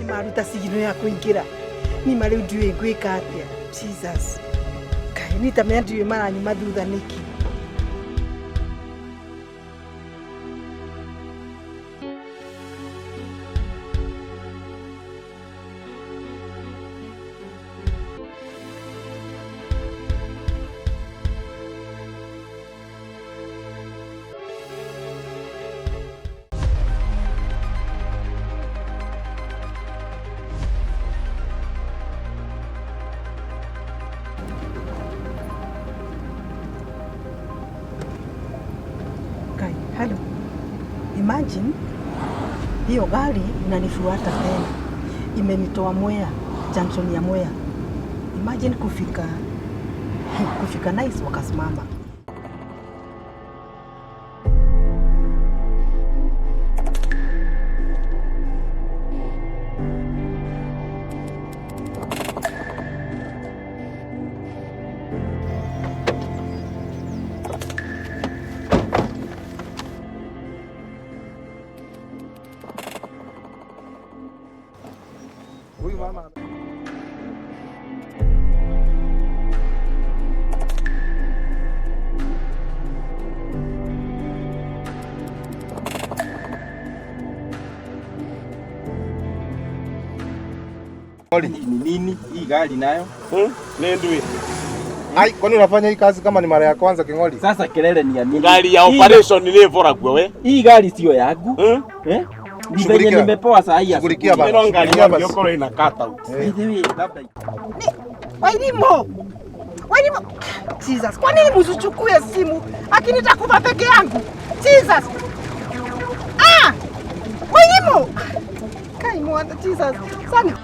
Maruta sigino ya kuingira ni ma riu ndiũĩ ngwĩka atĩa. Jesus, kaĩ niĩ ta menya ndiũĩ maranyuma thutha nĩkĩ. Kai, hello. Imagine hiyo gari inanifuata tena, imenitoa Mwea, junction ya Mwea. Imagine kufika Nice wakasimama. Huyu mama. Ni nini hii gari nayo? Nĩ ndui. Ai, kwani unafanya hii kazi kama ni mara ya kwanza, King'oli? Sasa kelele ni ya nini? Ngari ya operation nĩ ĩboragwo we. Hii gari sio yangu. Eh? Ni venye Shughulikia. nimepoa saa hii. Shughulikia asubuhi. bana. Ĩno ngari Shughulikia basi. yangĩokorwo ĩna cut out. By the way, labda Wairimu! Wairimu! Jesus, kwa nini msichukue simu? Akini nitakufa peke yangu. Jesus. Ah! Wairimu! Kai mwana Jesus. Sana.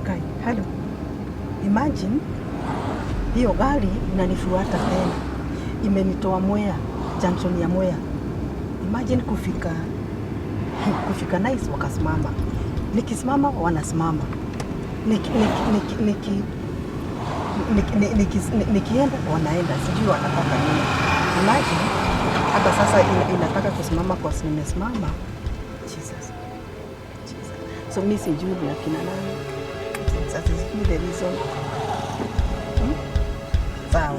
Kai, hello. Imagine hiyo gari inanifuata tena, imenitoa Mwea, junction ya Mwea. Imagine kufika Nice wakasimama, nikisimama wanasimama, niki, niki, niki, niki, niki, niki, nikienda wanaenda, sijui wanataka nini. Imagine hata sasa inataka kusimama kwa nimesimama. Jesus, Jesus. So mi sijui ni akina nani. Sasa sijui the reason. Sawa.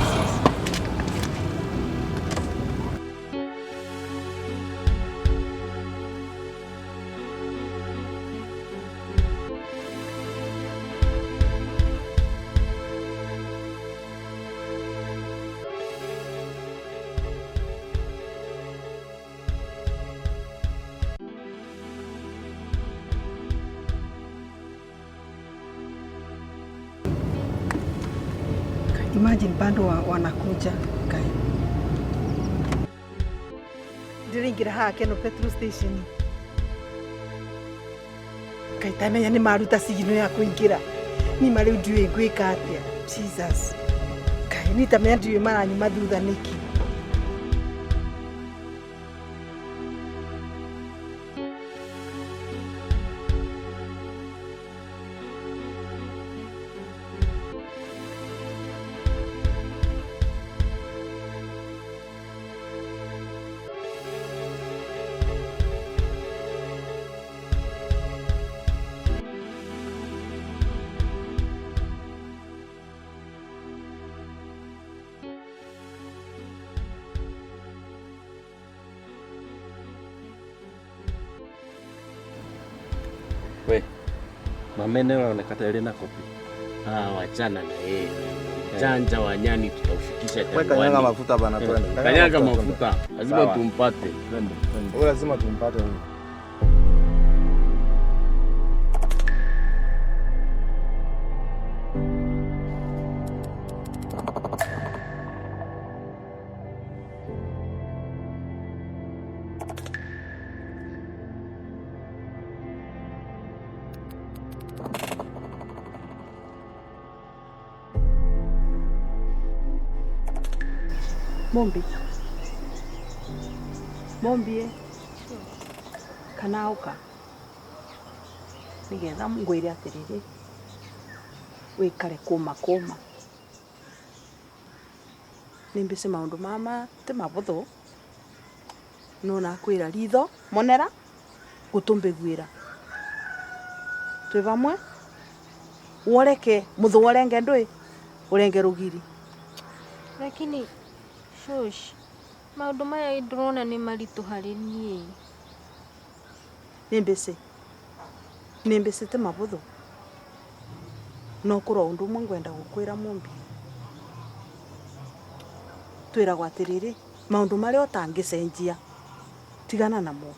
Jesus. Imagine bado wanakuja kai. Ndiringira haha Keno petrol station. Kai tamenya nĩ maruta sigino ya kuingira. Ni ma rĩu ndiũĩ ngwĩka atĩa. Jesus. Kai niĩ tamenya ndiũĩ maranyuma thutha nĩkĩ. We, Mama ĩno ĩroneka ta ĩrĩ na kopi. Ah, wachana na yeye. Janja wa nyani tutaufikisha Wewe kanyaga jangwani. mafuta bana, twende. Kanyaga twende. mafuta, lazima Sawa. tumpate. Twende, twende. Wewe lazima tumpate huyu. Mumbi Mumbie kana ũka nĩgetha ngwĩre atĩrĩrĩ wĩkare kũma kũma nĩmbĩce maũndũ mama ti mabũthũ no nakwĩra ritho monera gũtũmbĩguĩra twĩ vamwe woreke mũthũ ũrenge ndũĩ ũrenge rũgiri. Lakini shosh, maũndũ maya ndĩrona nĩ maritũ harĩ niĩ. Nĩmbĩcĩ nĩmbĩcĩ ti mabũthũ no kũrwo ũndũ ũmwe ngwenda gũkwĩra Mumbi twĩragwo atĩrĩrĩ maũndũ marĩa ũtangĩcenjia tigana namo.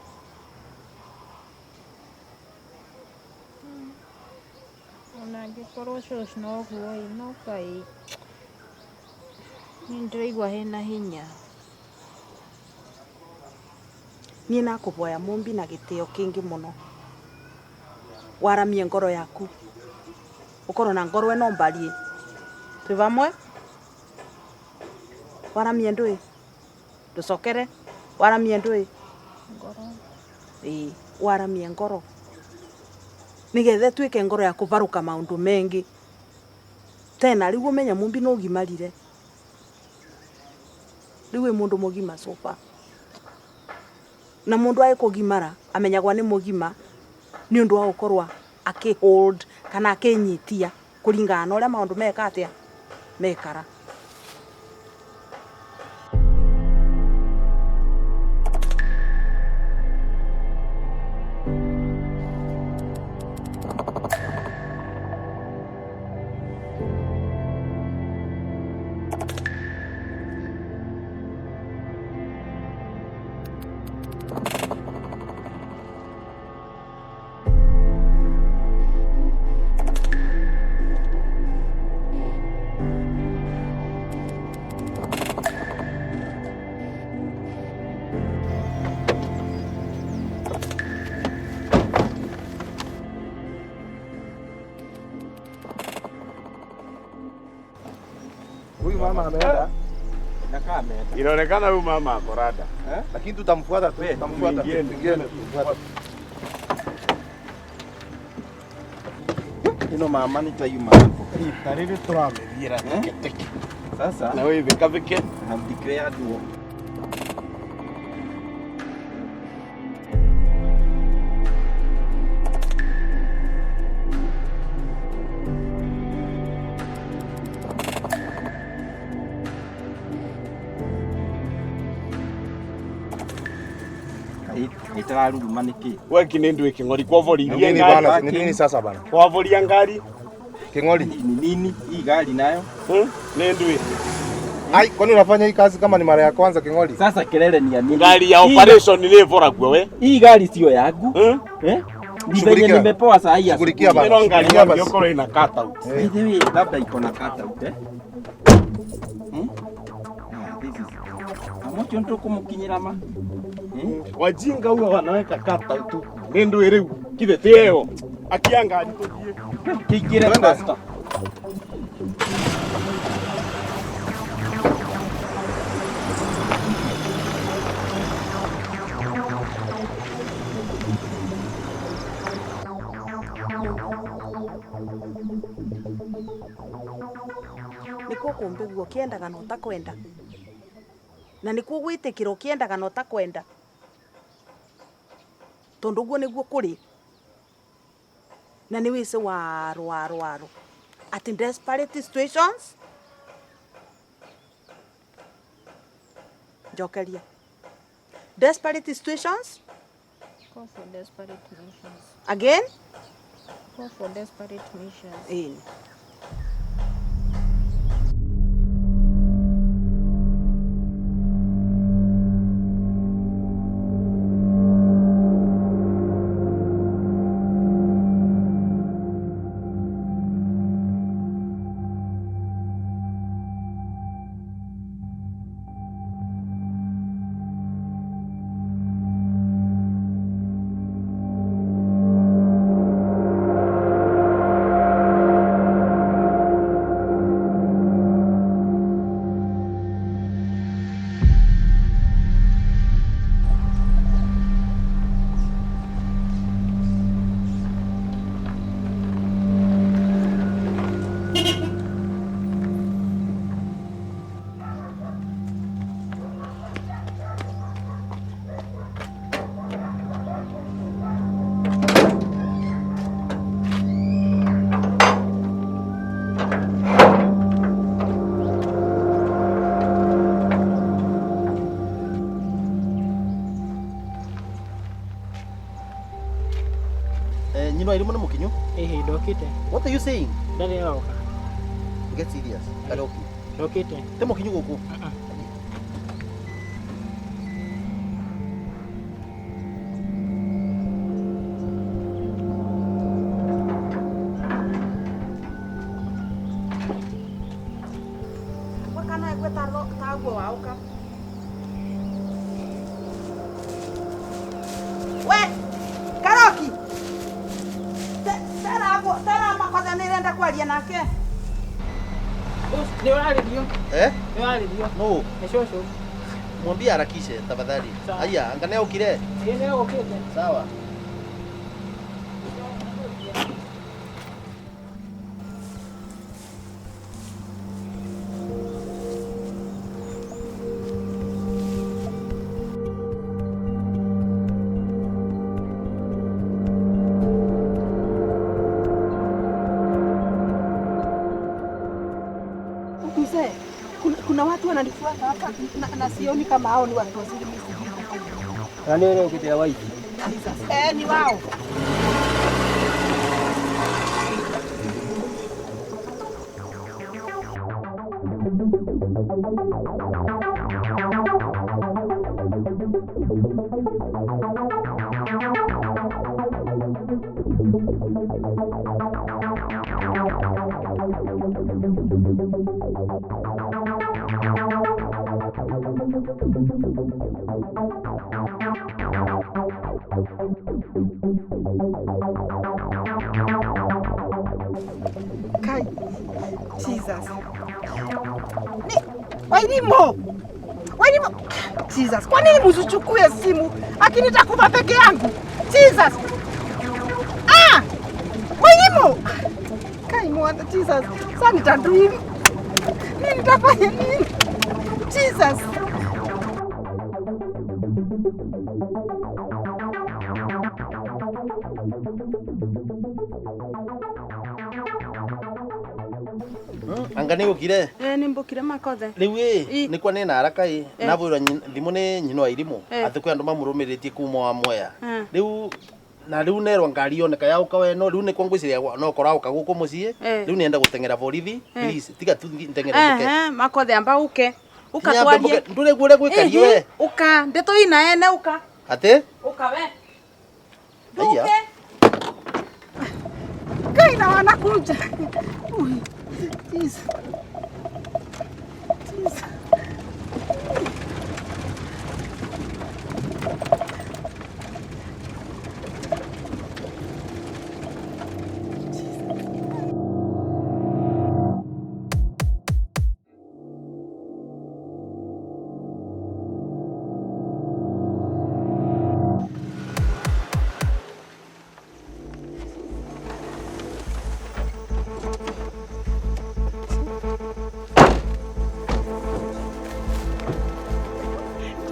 Ona angĩkorwo shosh noguo ĩ, no kaĩ nĩ ndĩraigua hena hinya. Niĩ nakũvoya Mumbi na gĩtĩo kĩngĩ mũno waramie ngoro yaku ũkorwo na ngoro ĩno mbarie twĩ vamwe waramie ndũĩ ndũcokere waramie ndũĩ Ngoro. Ĩĩ waramie ngoro nĩgetha ĩtuĩke ngoro ya kũvarũka maũndũ mengĩ tena rĩu ũmenye Mumbi nĩ ũgimarire rĩu wĩ mũndũ mũgima sofa na mũndũ agĩkũgimara amenyagwa nĩ mũgima nĩ ũndũ wa gũkorwa akĩ hold kana akĩnyitia kũringana na ũrĩa maũndũ meka atĩa mekara. Huyu mama ameenda. Nakaa ameenda. Inaonekana huyu mama ako rada. Eh? Lakini tutamfuata tu, We, tutamfuata. tuingieni. Tuingieni tutamfuata. Ino mama nĩ ta yuma hapo. Ita rĩrĩ tũramĩthiĩra teke teke. Sasa Na wewe vikavike. I have declared war. Itararuruma nĩkĩ? We kinĩ ndwĩ kĩng'ori Ni kwavoririe nini ngari. bana? Ni nini sasa bana? Kwavoria ngari. King'oli. Ni nini hii gari nayo? Nĩ ndwĩ. Ai, kwani unafanya hii kazi kama ni mara ya kwanza King'oli? Sasa kelele ni ya nini? Ngari ya Hii- operation nĩ ĩvoragwo we. Hii gari sio yangu. Eh? Ni venye Shughulikia. nimepoa saa hii Shughulikia asubuhi. bana. Ĩno ngari Shughulikia basi. yangĩokorwo ĩna cut out. By the way, labda iko na cut out eh? Hmm? Ah, this is. Amocho ndo kumukinyira ma. Eh? Wajinga huwa wanaweka cut out huku. Nĩ ndwĩ rĩu kithe ti ĩyo. Akia ngari tũthiĩ. Kiingire Twende. faster. Nĩkuo kũmbĩgua ũkĩendaga na ũtakwenda na nĩkuo gwĩtĩkĩra ũkĩendaga na ũtakwenda tondũ ũguo nĩguo kũrĩ na nĩ wĩcĩ waro waro waro at in desperate situations njokeria desperate situations Call for desperate measures. again. Call for desperate measures. Ĩni. Eh, nyino irimo nĩ mũkinyu. Ĩhĩ ndokĩte. What are you saying? Ndarĩ aroka. Get serious. Karoki. Ndokĩte. Te mũkinyu gũkũ. Wakana igwe taguo waũka. We, Karoki. Tera tera makothe nĩ irenda kwaria nake. Nĩ ũrarĩrio. Eh? Nĩ ũrarĩrio. No. Nĩ cũcũ. Mwambie harakishe tafadhali. Sawa. Aya, anga nĩ okire. Ĩĩ nĩ ũkĩte. Sawa. Mzee, kuna watu wananifuata hapa na sioni kama hao ni watu wazuri mimi sijui. Kana nĩ ũrĩa ũkĩte waiki. Jesus. Eh, ni wao. Kai. Jesus. Ni Wairimu. Wairimu. Jesus, kwa nini msichukue simu? Akini nitakufa peke yangu. Jesus. Ah! Wairimu. Kai mwana Jesus. Sasa nitadu hivi. Nini nitafanya nini? Jesus. Anga nĩ ũkire. Eh, nĩ mbũkire makothe. Rĩu ĩ nĩ kwa nĩ na haraka ĩ Eh. nabwĩrwo thimũ nĩ nyina wa irimũ Eh. atĩ kwĩ andũ mamũrũmĩrĩtie kuma wa Mwea. Eh. Rĩu na rĩu nerwo ngari yoneka yauka we no rĩu nĩkwo ngwĩciria no korwo auka gũkũ mũciĩ Eh. rĩu nĩenda gũteng'era borithi. Eh. Please tiga tu nteng'ere mbuke. Ehe, makothe amba ũke. Ũka Nyambe twarie. mbuke, ndũrĩ guo ũrĩa gwĩkario we. Ũka, ndeto ina ene ũka. Atĩ? Ũka we. Aya. Kai na wanakuja. Ui. Jesus. Jesus.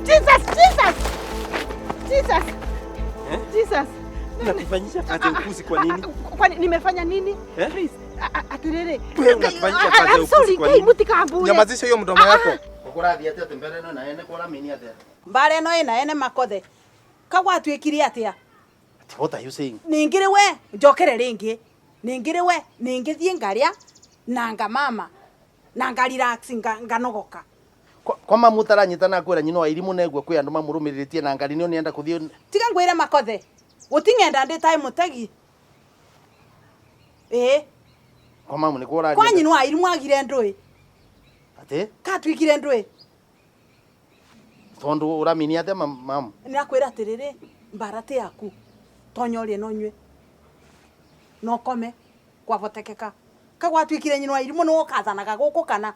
Jesus, Jesus. Jesus. Eh? Jesus. Unatufanyisha kazi upuzi kwa nini? Kwani nimefanya nini? Eh? Please, atiriri. Wewe unatufanyisha kazi ya I'm sorry, upuzi kwa Ngai nini? mutikambure. Nyamazisha hiyo mdomo yako. Ũkũrathiĩ atĩa atĩ mbere ĩno na ene kũramini atĩa? Mbara ĩno ĩna ene makothe. Kagwatuĩkire atĩa? What are you saying? Ningĩ rĩ we, njokere rĩngĩ. Ningiri we ningithie ngaria na ngamama na ngarelax nganogoka. Kwa mamu utaranyitana kwira nyina wa irimu negwe kwi andu mamurumiritie na ngari nio nienda kuthie. Tiga ngwire makothe guting'enda nditae mutegi ii. Kwa mamu nikuo kwa uranyita nyina wa irimu agire ndui ati katwikire ndui. Tondu uramini atia mamu? Nirakwira atiriri mbara ti yaku tonya urie no nyue no kome kwavotekeka kagwatwikire nyina wa irimu niwe ukathanaga guku kana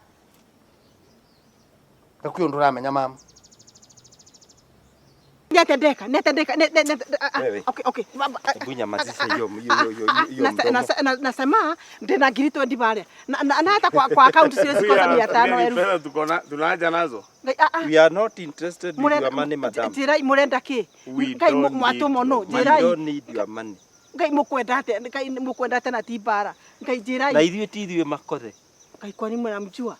Gakwi undu uramenya mamu? Netendeka, netendeka, Wewe. okay, okay. Hebu nyamazisha hiyo hiyo hiyo hiyo mdomo. Nasema ndina ngiri 20 pale. Na hata kwa account siwezi kosa 500 elfu. Pesa tuko na tunaja nazo. We are not interested with your money, madam. Njĩrai mũrenda kĩ? We Ngai don't mwatũmwo need nũ? your We Njĩrai. don't need your money. Ngai mũkwenda atĩa? Ngai mũkwenda atĩa na ti mbara? Ngai njĩrai. Na ithuĩ ti ithuĩ makothe. Ngai kwani mnamjua?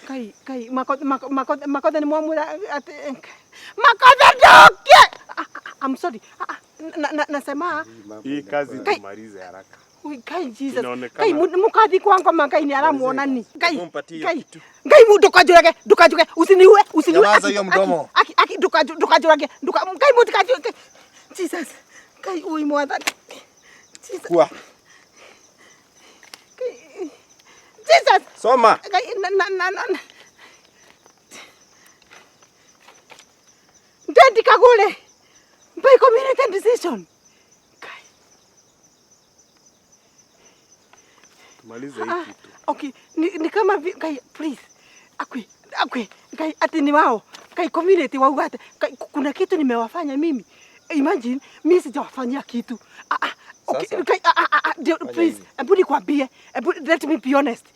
Ngai Ngai makothe makothe makothe ni mwamwĩra atĩ makothe ndoke. I'm sorry. Nasema Hii kazi Kai. tumalize haraka. Ui, Ngai Jesus. Inaonekana- Ngai mukathi kwa ngoma Ngai ni aramuona ni. Ngai Mumpatie hiyo Ngai Ngai ndukanjũrage ndukanjũrage usiniue usiniue. Nyamaza hiyo mdomo. Aki aki ndukanjũrage nduka Ngai mutikanjũrage. Jesus. Ngai ui mwathani. Jesus. Kua. Ngai- Jesus. Soma. Ngai na na na na. Ndendi kagule. By community decision. Ngai. Tumalize hii kitu. Okay, ni kama Ngai please. Akwe, akwe, Ngai ati ni wao. Ngai community wauga ati Ngai kuna kitu nimewafanya mimi. Imagine mimi sijawafanyia kitu. Okay, Sasa. Ngai Fanya please, hivi. hebu nikwambie, hebu let me be honest.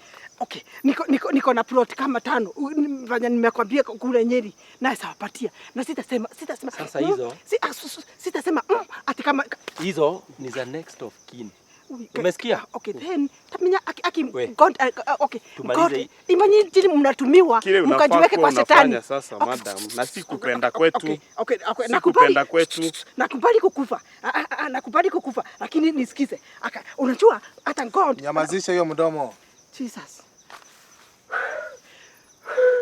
Okay, niko na plot kama 5. Fanya nimekwambia kule Nyeri na sawapatia. Na sitasema Sasa hizo? Sitasema ati kama Hizo ni za next of kin. Ui, Umesikia? Okay, then tamenya aki We. God okay. Tumalize God hii. imagine mnatumiwa Kile unafaa mkajiweke kuwa kwa shetani. unafanya sasa madam, na si kupenda kwetu. Okay. Si Nakubali kupenda kwetu. Nakubali kukufa. Nakubali kukufa, lakini nisikize. Unajua hata God. Nyamazisha hiyo mdomo. Jesus.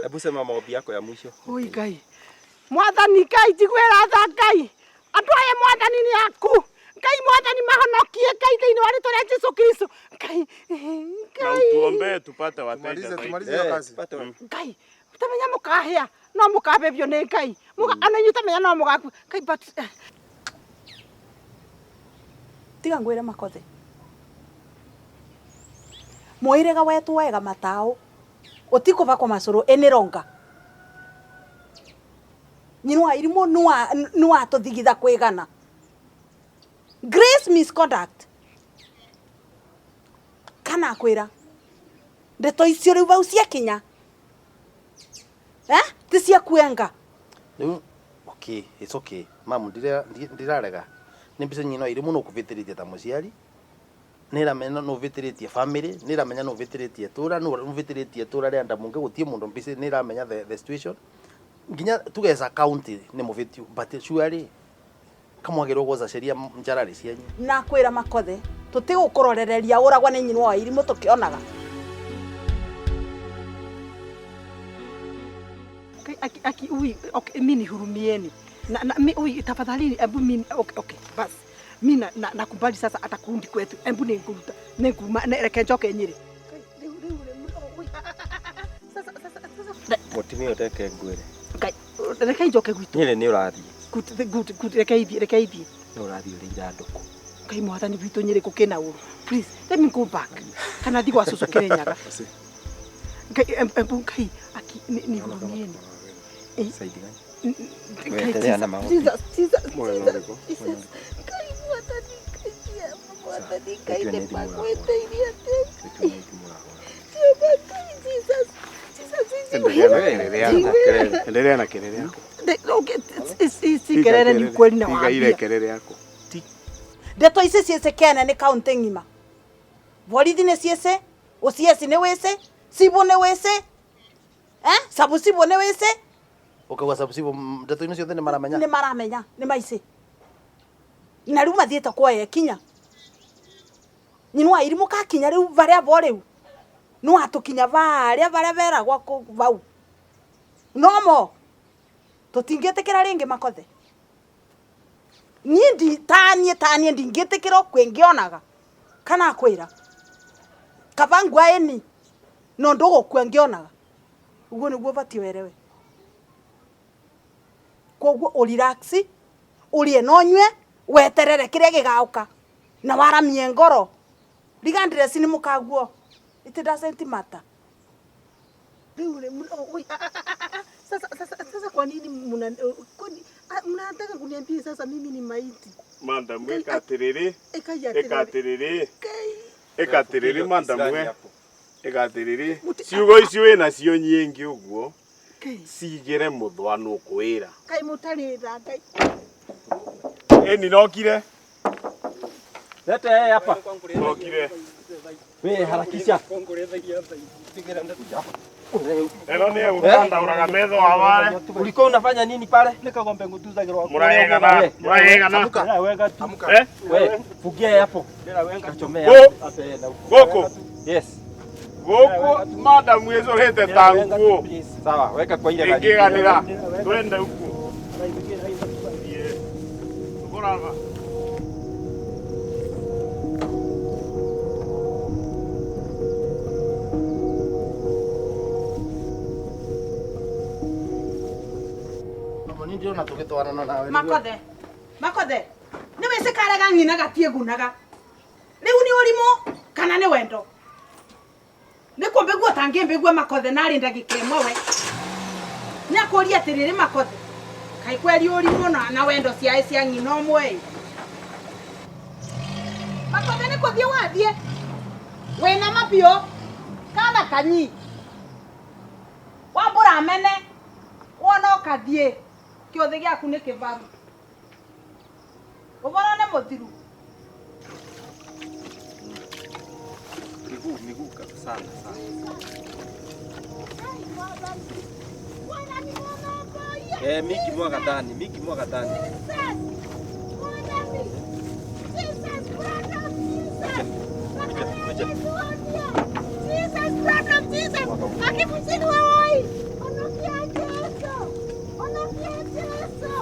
Hebu sema maombi yako ya mwisho. Oi Ngai. Mwathani Ngai njiguĩra tha Ngai. Andũ aya Mwathani nĩ aku. Ngai Mwathani mahonokie Ngai thĩinĩ wa rĩtwa rĩa Jesũ Kristo. Ngai Na Ngai. utuombee tupate wateja Tumalize zaidi. tumalize hiyo kazi. Pate wa- Ngai utamenya mũkahĩa no mũkabebio nĩ Ngai. Ona inyuĩ utamenya no mũgakua. Ngai but tiga ngwire makothe mwirega wetu wega matao utikuvakwa macuru inironga nyina wa irimu niwatuthigitha kwigana grace misconduct kana akwira ndeto icio riu vau ciakinya ti cia kuenga. Riu okay, it's okay. Mamu ndirarega. Ni mbica nyina wa irimu nukuvitiritie ta muciari. Niramenya nuvitiritie family, niramenya nuvitiritie tura, nuvitiritie tura ria nda mungi gutie mundu mbica niramenya the situation. Nginya tugeza county ni muvitiu but surely kamwagirwo gwoca sheria njarari cianyu. Na kwira makothe tutigukurorereria uragwa ni nyina wa irimu tukionaga. Ngai aki ui okay, mimi nihurumieni. Na mi ui tafadhali hebu mimi okay bas. Mimi nakubali sasa hata kundi kwetu. Hebu ninguruta. Ninguma reke njoke Nyeri. Sasa sasa sasa Mutumia ũreke ngwĩre. Ngai reke njoke gwitũ. Nyĩrĩ nĩ ũrathiĩ. Good good good reke ithiĩ reke ithiĩ. Nĩ ũrathiĩ ũrĩ ithandũkũ. Ngai mwathani witũ Nyeri gũkĩna ũru. Please let me go back. Kana thiĩ gwa cũcũ Kĩrĩnyaga. Ngai hebu Ngai aki nihurumieni. Saidi gani? Ngai, Wetelea na maombi. Jesus, Jesus, Mwena Jesus, ũrĩkũ? Jesus. Ngai mwathani Ngai mwathani Ngai Nĩtue nĩ nĩ thimũ ũrahũra. makwĩteithia atĩa. Nĩtue nĩ thimũ ũrahũra. Jehova Ngai Jesus Jesus Endelea na kelele yako. Endelea na kelele yako. Si kelele ni ukweli na Piga ile waambia. kelele yako. Ndeto ici ciĩcĩkene nĩ kaunti ng'ima. Borithi nĩ ciĩcĩ, OCS nĩ wĩcĩ, cibũ nĩ wĩcĩ, sabu cibũ nĩ wĩcĩ. Ukauga sabu cibũ ndeto-inĩ ciothe nĩ maramenya? Nĩ maramenya, nĩ maicĩ. Na rĩu mathiĩte kuoya ikinya. Nyina wa irimu kakinya riu varia bo riu. No atukinya varia varia veragwa ku vau. Nomo. Tutingitikira ringi makothe. Ni ndi tanie tanie ndingitikira kwingionaga. Kana kwira. Kabangwa eni. No ndugukua ngionaga. Uguo niguo bati werewe. Koguo urelax, urie no nyue, weterere kiria gigauka. Na waramie ngoro. Regardless ni mukaguo. It doesn't matter. Sasa sasa sasa kwa nini mnataka kuniambia sasa mimi ni maiti? Madam ekatiriri. Ekatiriri. Ekatiriri madam we. Ekatiriri. Ciugo icio wina cio nyingi uguo. Cigire muthwa nukwira. Kai mutari tha Ngai. Eni nokire. Leta yeye hapa. Nokire. Wewe harakisha. Eno ni ukanda uraga metho awale. Ulikuwa unafanya nini pale? Nikagombe ngutuzagirwa. Murayegana. Murayegana. Eh? Wewe fugia hapo. Kachomea. Goko. Yes. Goko madam wezorete tanguo. Sawa, weka kwa ile gari. Ingiganira. Twende huko. Tukorava. Ndirona tugitwarana nawe. Makothe. Makothe. Ni wese karega ng'ina gatie gunaga. Riu ni urimo kana ni wendo. Ni kumbigua tangimbigua makothe nari ndagika imwe we. Ni akuria atiriri makothe. Kai kweri urimo na wendo ciae cia ng'ina umwe. Makothe ni kuthie wathie. Wina mapio kana kanyi. Wambura mene. Wona ukathie. Kiothe giaku ni kivaru. Ubora ni muthiru. Miguu miguu sana sana. Eh, miki mwaga ndani, miki mwaga ndani. Jesus, blood of Jesus. Akimuzini wewe. Onokia Yesu. Onokia Yesu.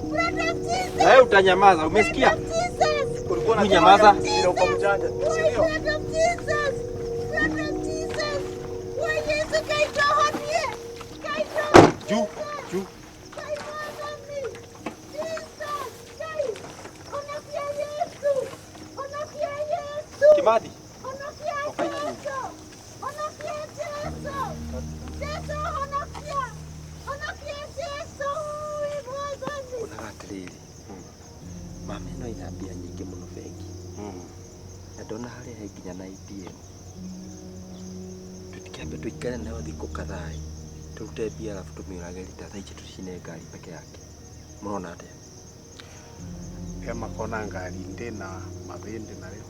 Blood of Jesus. Wewe utanyamaza, umesikia? Ulikuwa unyamaza. Ndio uko mjanja, si ndio? Blood of Jesus. Blood of Jesus. Wewe Yesu kaitohonie. Kaito. Juu, juu. Kimadi. Mama ĩno ĩna mbia nyingĩ mũno bengi. Na ndona harĩa he nginya na ATM. Tũtikĩambe tũikare nayo thikũ kadhaa. Tũrute mbia alafu tũmĩũrage rita thaa ici tũcine ngari peke yake. Mũrona atĩa? He makona ngari ndĩ na mabĩndĩ narĩo.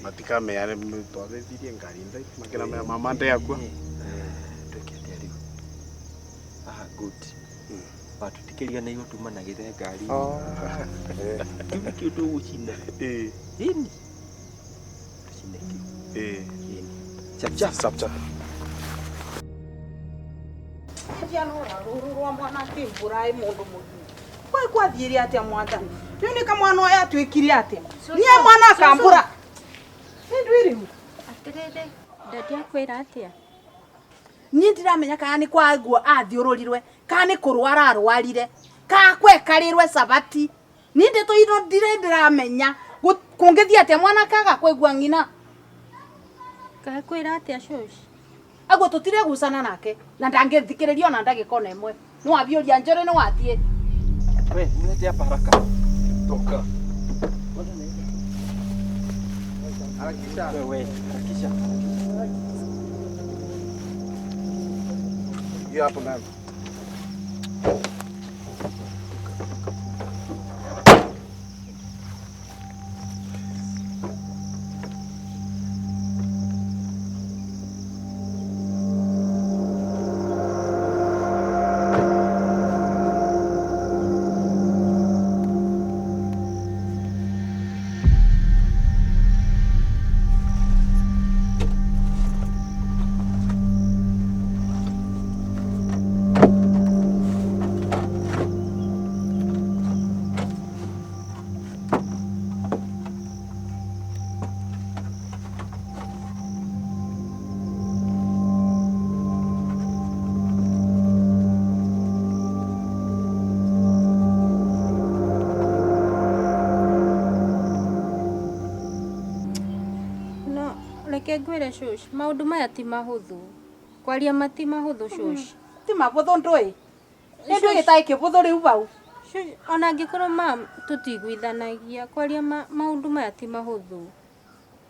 Matikamea twathethirie ngari ndai makiramea mama ndeyakua. Twĩke atĩa rĩu? Ah, good. Watutikĩriganĩirwo tuma na gĩthe ngari. Kĩu nĩkĩo tũgũcina. Ĩni. Tũcine kĩu. Ĩni. Chap chap. Chap chap. Ndianora rũrũ rwa mwana akĩmbũra ĩ mũndũ mũgima. Kwai kwathiire atĩa mwathani? Rĩu nĩ kamwana ũyũ atuĩkire atĩa? Niĩ mwana akambũra. Nĩ ndwĩ rĩu. Atĩrĩrĩ, ndadi akwĩra atĩa? Niĩ ndiramenya kana nĩ kwaguo athiũrũrirwe kana nĩ kũrwara arwarire kana kwekarĩrwe cabati. Niĩ ndeto ino ndirĩ ndĩramenya kũngĩthiĩ atĩa mwana kaga kũigua ng'ina. Kakwĩra atĩa shosh? Aguo tũtiregucana nake na ndangĩthikĩrĩria ona ndagĩka ona ĩmwe. Nĩ wathiũria njũrĩ nĩ wathiĩ. We, mlete hapa haraka. Toka. Harakisha. Wewe, harakisha. Hiyo hapo ndani. Reke ngwĩre shosh, maũndũ maya ti mahũthũ. Kwaria ma ti mahũthũ shosh. Ti mahũthũ ndũĩ. Nĩ ndũĩ gĩtarĩ kĩbũthũ rĩu bau. Shosh, ona angĩkorwo ma tũtiguithanagia, kwaria ma maũndũ maya ti mahũthũ.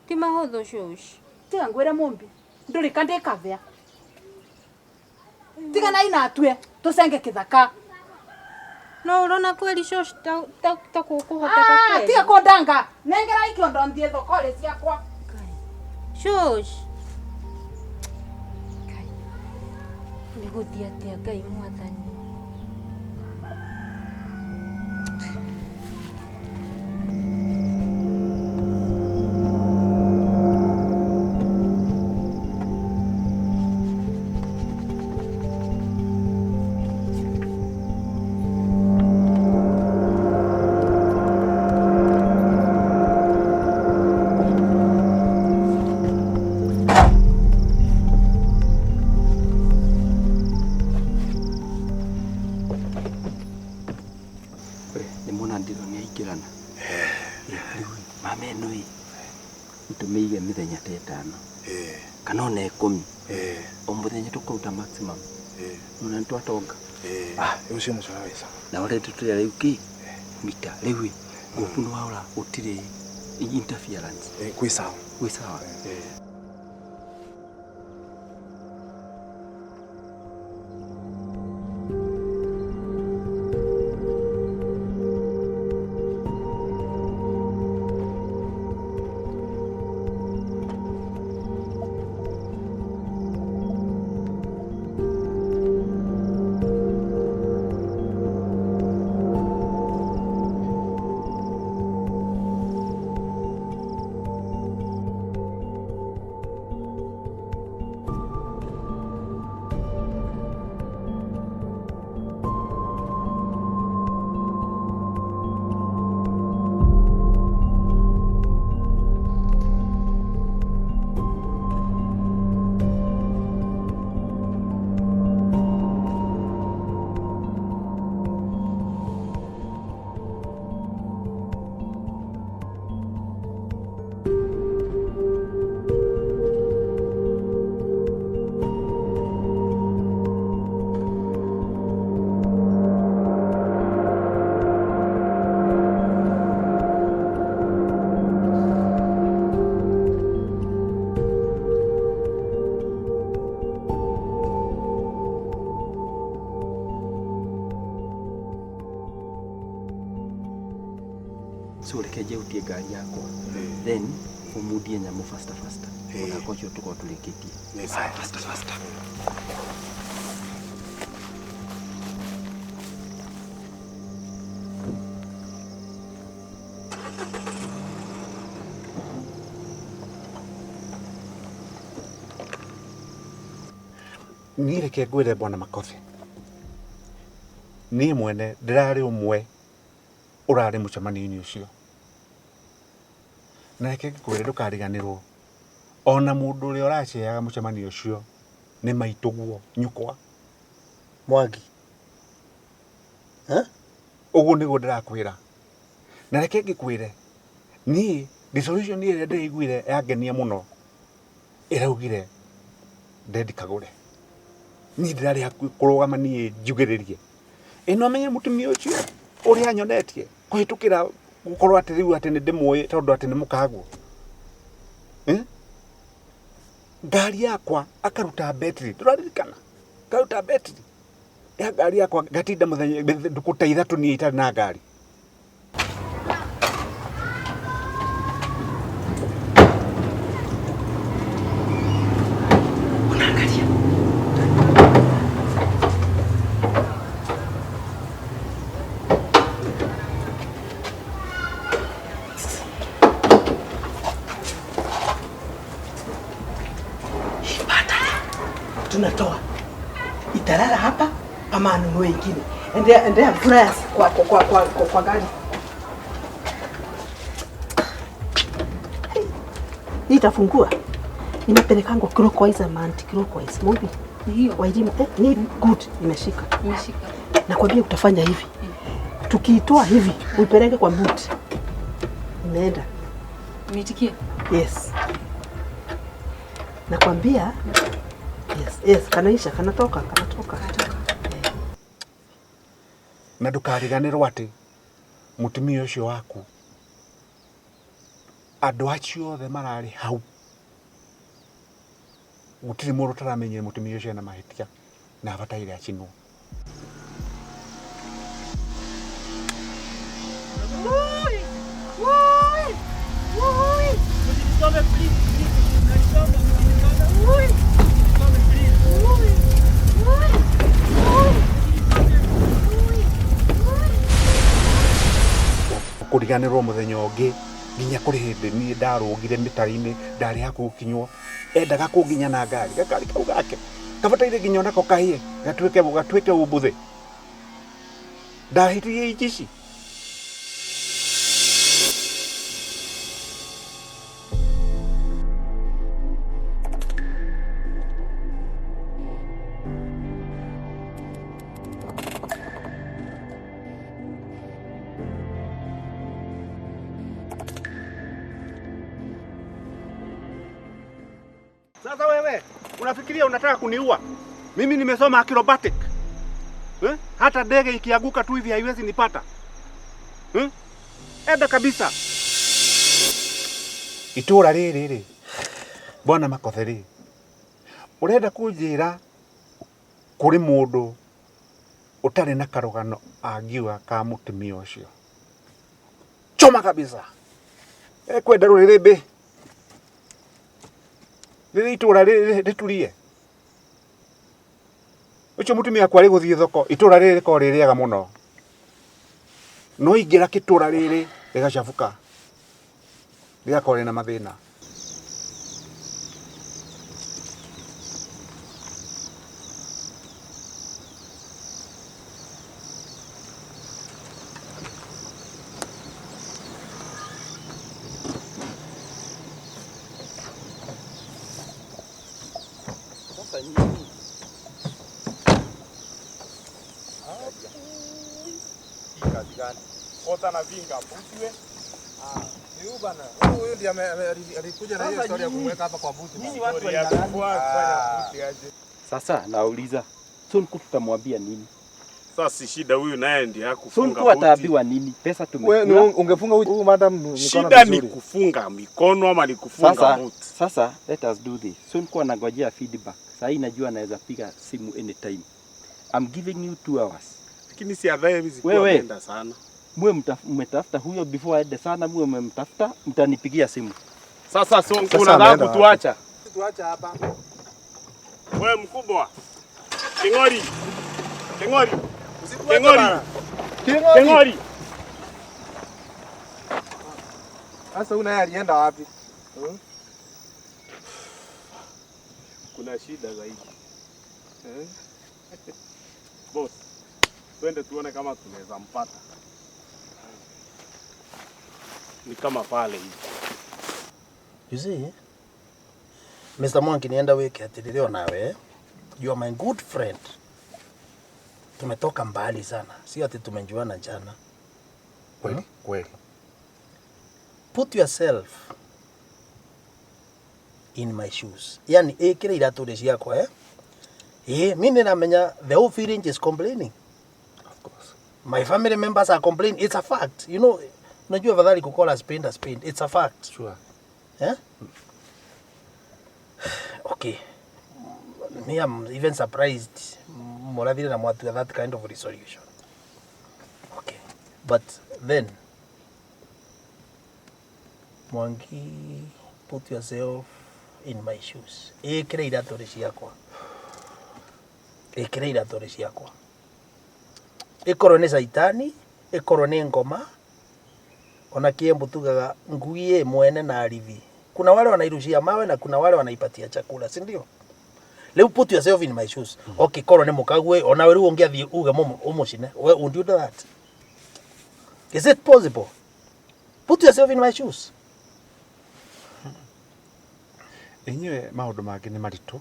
Ti mahũthũ shosh. Tiga ngwĩre Mumbi, ndũrĩ ka ndĩkabĩa. Tiga na inatue, tũcenge kĩthaka. No urona kweli shosh ta ta ta kũhoteka kweli. Tiga kũndanga. Nengera ikiondo nthiĩ thoko-rĩ ciakwa. Shosh. Ngai. Nĩgũthiĩ atĩa Ngai mwathani. Tumeige mithenya ta ĩtano kana ona 10 o muthenya tukaruta maximum ona nitwatonga. Ucio mucora wĩ sawa. Na already tũrĩa rĩu kĩ mita rĩu ngũpu nĩ waora gũtirĩ interference. Kwĩ sawa. Kwĩ sawa. So reke njeutie ngari yakwa then umundie nyamu faster faster mũthako ũcio tũkorwo tũrĩkĩtie faster faster. Niĩ reke ngwĩre bwana Makothe, niĩ mwene ndĩrarĩ ũmwe ũrarĩ mũcemanio-inĩ ũcio. Na reke ngwĩre ndũkariganĩrwo ona mũndũ ũrĩa ũraceaga mũcemanio ũcio nĩ maitũguo nyũkwa Mwangi. Ũguo nĩguo ndĩrakwĩra. Na reke ngĩkwĩre niĩ resolution ĩrĩa ndĩraiguire yangenia mũno ĩraugire Ndendi kagũre. Niĩ ndĩrarĩ hakuhĩ kũrũgama niĩ njugĩrĩrie. Ĩno amenye mũtumia ũcio ũrĩa anyonetie kũhĩtũkĩra gũkorwo atĩ rĩu atĩ nĩ ndĩmũĩ tondũ atĩ nĩ mũkaguo. Ngari yakwa akaruta betri, ndũraririkana? Akaruta betri ya ngari yakwa ngatinda mũthenya ndukũ ta ithatũ niĩ itarĩ na ngari. Unaangalia. Tunatoa italala hapa ama anunue ingine. Endea endea fryers kwa gari. Hii itafungua. Inapelekangwa clockwise ama anti clockwise. Mumbi. Hiyo. Wairimu ni good imeshika. Imeshika. Nakwambia utafanya hivi. Tukiitoa hivi uipeleke kwa boot. Imeenda. Niitikie. Yes. Nakwambia yes, yes, kanaisha, kanatoka, kanatoka. Na ndũkariganĩrwo atĩ mũtumia ũcio waku andũ acio othe mararĩ hau gũtirĩ mũndũ ũtaramenyire mũtumia ũcio ena mahĩtia na abataire acinwo. Kũriganĩrwo mũthenya ũngĩ nginya kũrĩ hĩndĩ niĩ ndarũgire mĩtaro-inĩ ndarĩ hakuhĩ gũkinywo endaga kũnginya na ngari gakari kau gake kabataire nginya onako kahĩe gatuĩke gatuĩke ũmbũthĩ ndahĩtirie ici. Sasa wewe unafikiria unataka kuniua? Mimi nimesoma acrobatic. Eh? Hata ndege ikianguka tu hivi haiwezi nipata. Eh? Enda kabisa. Itura riri riri. Bwana Makothe ri. Urenda kunjira kuri mundu utari na karugano angiuga ka mutumia ucio. Choma kabisa. Ekwenda rũrĩrĩmbĩ. Rĩrĩ itũra rĩturie. Ũcio mũtumia akwa arĩ gũthiĩ thoko, itũra rĩrĩ rĩkoragwo rĩ rĩega mũno. No ingĩra kĩtũra rĩrĩ rĩgacabuka. Rĩgakorwo rĩna mathĩna. Sasa nyinyi Kazi gani? Kota na vinga buti. Ah, ni huyu bana. Huyu ndiye alikuja na hiyo story ya kumweka hapa kwa buti. Nyinyi watu wa aina gani? Kufanya buti aje. Sasa nauliza, Sonko tutamwambia nini? Sasa si shida huyu naye ndiye hakufunga Sonko buti. ataambiwa nini? Pesa tumekula. Wewe ungefunga huyu madam mikono Shida vizuri. ni kufunga mikono ama ni kufunga Sasa, buti? sasa let us do this. Sonko anangojea feedback. Sasa hii najua anaweza piga simu anytime. I'm giving you 2 hours. Lakini si adhaye hizi kwa Wewe. ameenda sana. Muwe mmetafuta huyo before aende sana, muwe mmemtafuta, mtanipigia simu. Sasa Sonko Sasa unataka ameenda kutuacha? Tuacha hapa. Wewe mkubwa. Kingori. Kingori. Usituache Kingori. bana. Kingori. Kingori. Sasa huyu naye alienda wapi? Kuna shida zaidi. Boss, twende tuone kama tunaweza mpata. Ni kama pale hivi. You see, Mr. Mwangi nienda wiki atiriri nawe. You are my good friend. Tumetoka mbali sana. Sio ati tumejuana jana. Kweli, kweli. Put yourself in my shoes. Yani ikira iratu rĩ ciakwa eh? Eh, mi nĩramenya the whole village is complaining. Of course. My family members are complaining. It's a fact. You know, unajua afadhali kukola spend a spend. It's a fact. Sure. Eh? Okay. Me, I'm even surprised Murathire na Mwatua that kind of resolution. Okay. But then, Mwangi, put yourself in my shoes. Ikira iratũ rĩ ciakwa. Ikira iratũ rĩ ciakwa. Ikorwo nĩ caitani, ikorwo nĩ ngoma, ona Kiembu tugaga ngui ĩ mwene na arithi. Kuna wale wanairushia mawe na kuna wale wanaipatia chakula, si ndio? Leo put yourself in my shoes. Okay, korwo nĩ mũkague ona we rĩu ũngĩathiĩ uge ũmũcine. We would you do that? Is it possible? Put yourself in my shoes. Inyuĩ maũndũ mangĩ nĩ maritũ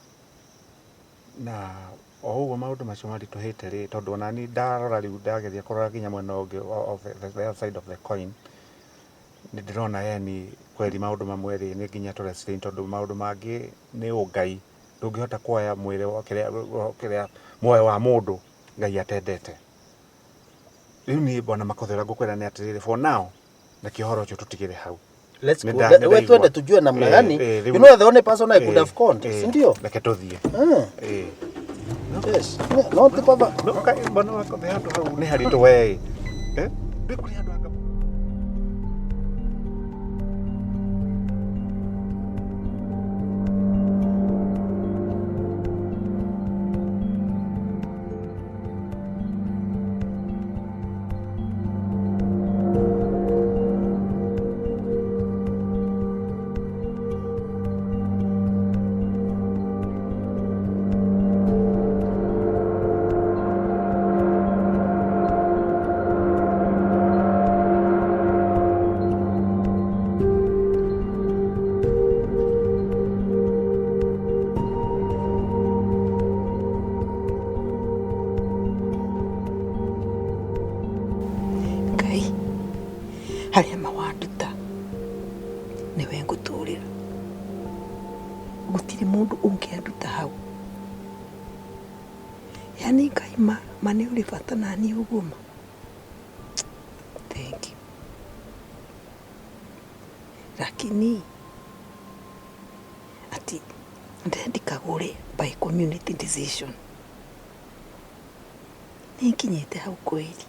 na o ũguo maũndũ macio maritũhĩte rĩ tondũ ona niĩ ndarora rĩu ndageria kũrora nginya mwena ũngĩ of the other side of the coin Nĩ ndĩrona yani kweri maũndũ mamwe rĩ nĩ nginya tũ restrain tondũ maũndũ mangĩ nĩ ũngai. Ndũngĩhota kuoya mwĩrĩ wa kĩrĩa muoyo wa mũndũ Ngai atendete. Rĩu niĩ bwana Makothe ũrĩa ngũkwĩra nĩ atĩrĩrĩ, for now reke ũhoro ũcio tũtigĩre hau. Let's Nĩ go. nda- nĩ We ndaigua. twende tujue namna gani. Rĩu- You know the only person I could have conned, si ndio? Reke tũthiĩ. Yes. No ti baba. No kai bwana Makothe handũ hau nĩ haritũ we. Eh? Ngai harĩa mawanduta nĩwe ngũtũrĩra, gũtirĩ mũndũ ũngĩanduta hau. Yani Ngai ma nĩ ũrĩ bata naniĩ ũguo ma. Thank you. Lakini ati ndendikagũre by community decision, nĩnkinyĩte hau kweri.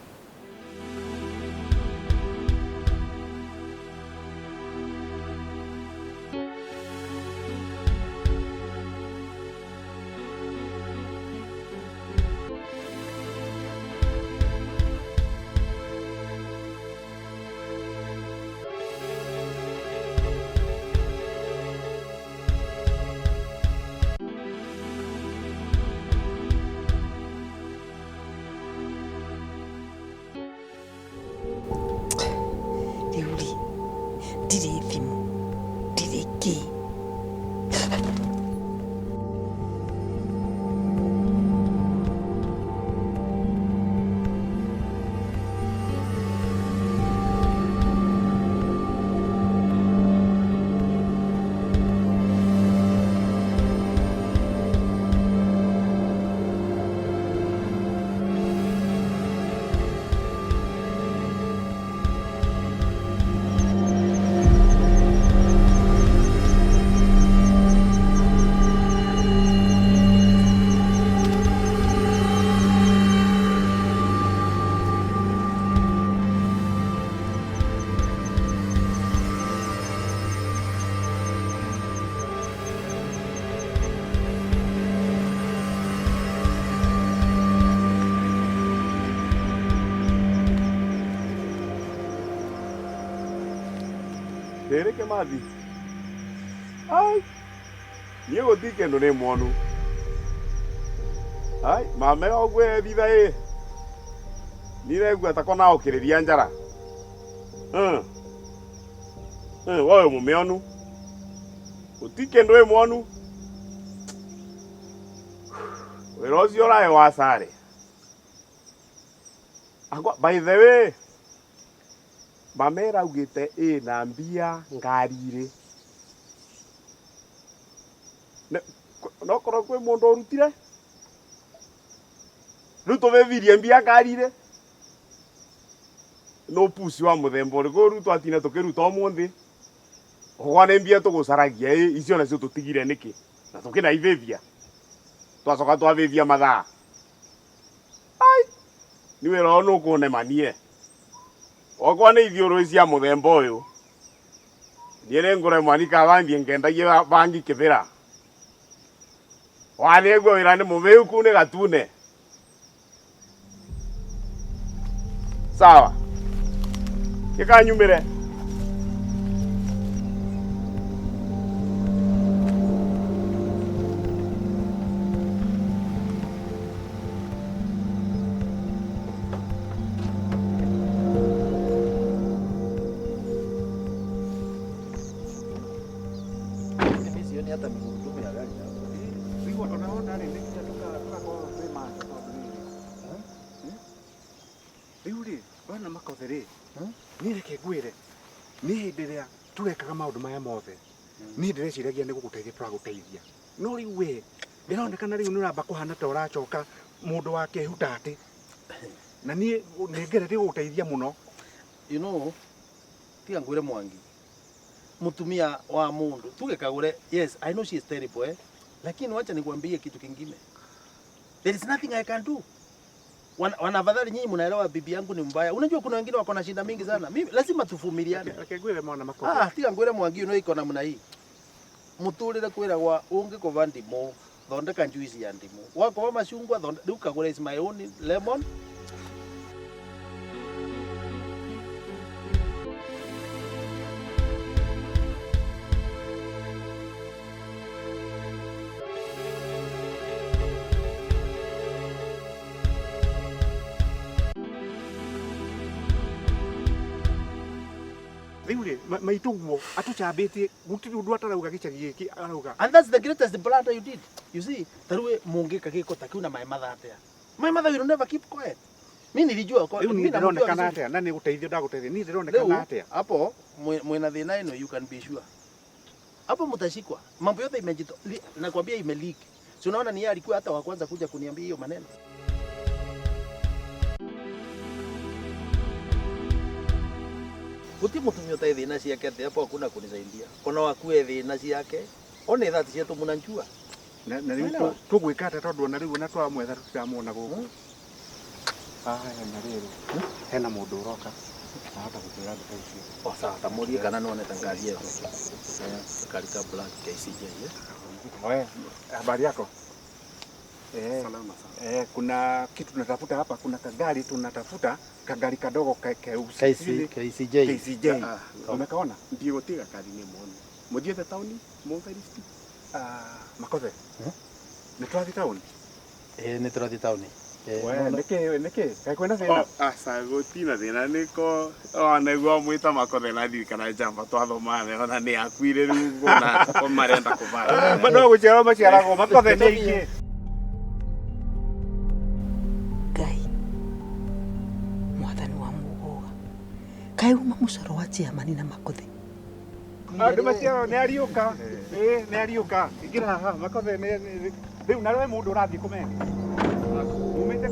Rĩu rĩ ndirĩ thimũ, ndirĩ kĩ. Rĩrĩ Kĩmathi. Ai. Niĩ gũtirĩ kĩndũ nĩ mwonu. Ai, mame ũguo ethitha ĩ. Niĩ ndegua ta kona ũkĩrĩria njara. Wowe mũmĩonu. Gũtirĩ kĩndũ ĩ mwonu. Wĩra ũcio ũraĩ wa sare. Akwa, by the way, mame ĩraugĩte ĩna mbia ngari-rĩ. No korwo kwĩ mũndũ ũrutire? Rĩu tũvĩvirie mbia ngari-rĩ. No pusi wa mũthemba ũrĩkũ rĩu twatinda tũkĩruta ũmũthĩ. Ũgwa nĩ mbia tũgũcaragia ĩ, icio nacio tũtigire nĩkĩ? Na tũkĩnaivĩvia. Twacoka twavĩvia mathaa. Ai, nĩ wĩra ũyũ nũkũnemanie. Okorwo nĩ ithiũrũrĩ cia mũthemba ũyũ, niĩ nĩngũremwo nĩ kaba thiĩ ngendagie bangi kĩbĩra. Wanĩguo wĩra nĩ mũvĩu kũu nĩ gatune. Sawa. Gĩkanyumĩre. Mimi sioni hata migurudumu ya gari hapa. Rĩu ona wona rĩ nĩ nginya tũgakorwo twĩ macho tondũ rĩrĩ. Rĩu rĩ, bwana Makothe rĩ, niĩ reke ngwĩre. Niĩ hĩndĩ ĩrĩa tũrekaga maũndũ maya mothe niĩ ndĩreciragia nĩ gũgũteithia tũragũteithia no rĩu we ndĩronekana rĩu nĩ ũramba kũhana ta ũracoka mũndũ wa kĩhuta atĩ na niĩ nĩ ngeretie gũgũteithia mũno. You know, tiga ngwire Mwangi, mutumia wa mundu tuge Kagure, yes, I know she is terrible, eh? Lakini wacha nikwambie kitu kingine, there is nothing I can do. Wanafadhali nyinyi mnaelewa bibi yangu ni mbaya. Unajua kuna wengine wako na shida mingi sana. Mimi lazima tuvumiliane. Reke ngwire mwana Makothe. Ah, tiga ngwire Mwangi no iko namna hii. Muturire kwiragwa ungikova ndimu thondeka juice ya ndimu, wakova machungwa thondeka, riu Kagure is my own lemon. Rĩu rĩ maitũ guo atũcambĩtie gũtirĩ ũndũ atarauga gĩcagi gĩkĩ arauga. And that's the greatest blunder you did. You see, tarue mungika giko ta kiu na my mother atia. My mother will never keep quiet. Mimi nilijua kwa Rĩu niĩ mimi namjua ndĩronekana vizuri. atĩa na nĩ gũteithio ndagũteithia niĩ ndĩronekana Leo atĩa? hapo mwena thĩna ĩno, you can be sure. Hapo mtashikwa. Mambo yote imejito, nakwambia imeleak. Si unaona ni yeye alikuwa hata wa kwanza kuja kuniambia hiyo maneno. Guti mutumia utai thĩna ciake atĩ hapo hakuna kunisaidia. Ona wakue thĩna ciake, one thaa cietu munanjua. Na rĩu Unaelewa? tũgwĩka atĩa tondũ ona rĩu ona twamwetha tũtiramuona gũkũ. Aya na rĩrĩ hena mũndũ ũroka ahota gũkwĩra ndeto icio. O sawa, tamurie kana nĩwonete ngari ĩyo. Gari ka black KCJ, eh? Oe, habari yako? Salama sana. Kuna kitu tunatafuta hapa, kuna kagari tunatafuta, kagari kadogo keusi. KCJ. KCJ. Umekaona? Ndigũtiga kari nĩ mone. Mũthiĩte taũni mũthe lift? Makothe. Nĩ tũrathiĩ taũni? Nĩ tũrathiĩ taũni. We, nĩkĩ nĩkĩ? Kaĩ kwĩna thĩna? Aca gũtina thĩna nĩko ona nĩguo mwĩta Makothe na ndirikana njamba twathomaga ona nĩ akuire rĩu ona ko marenda kũbara. No gũciarwo maciaragwo Makothe nĩ aingĩ. Ngai mwathani wa muguga kaĩ uma mũcoro wa chairman na Makothe. Andũ maciarwo nĩ ariũka. Nĩ ariũka. Ingĩra haha Makothe nĩ rĩu nawe mũndũ ũrathiĩ kũmenya. Umĩte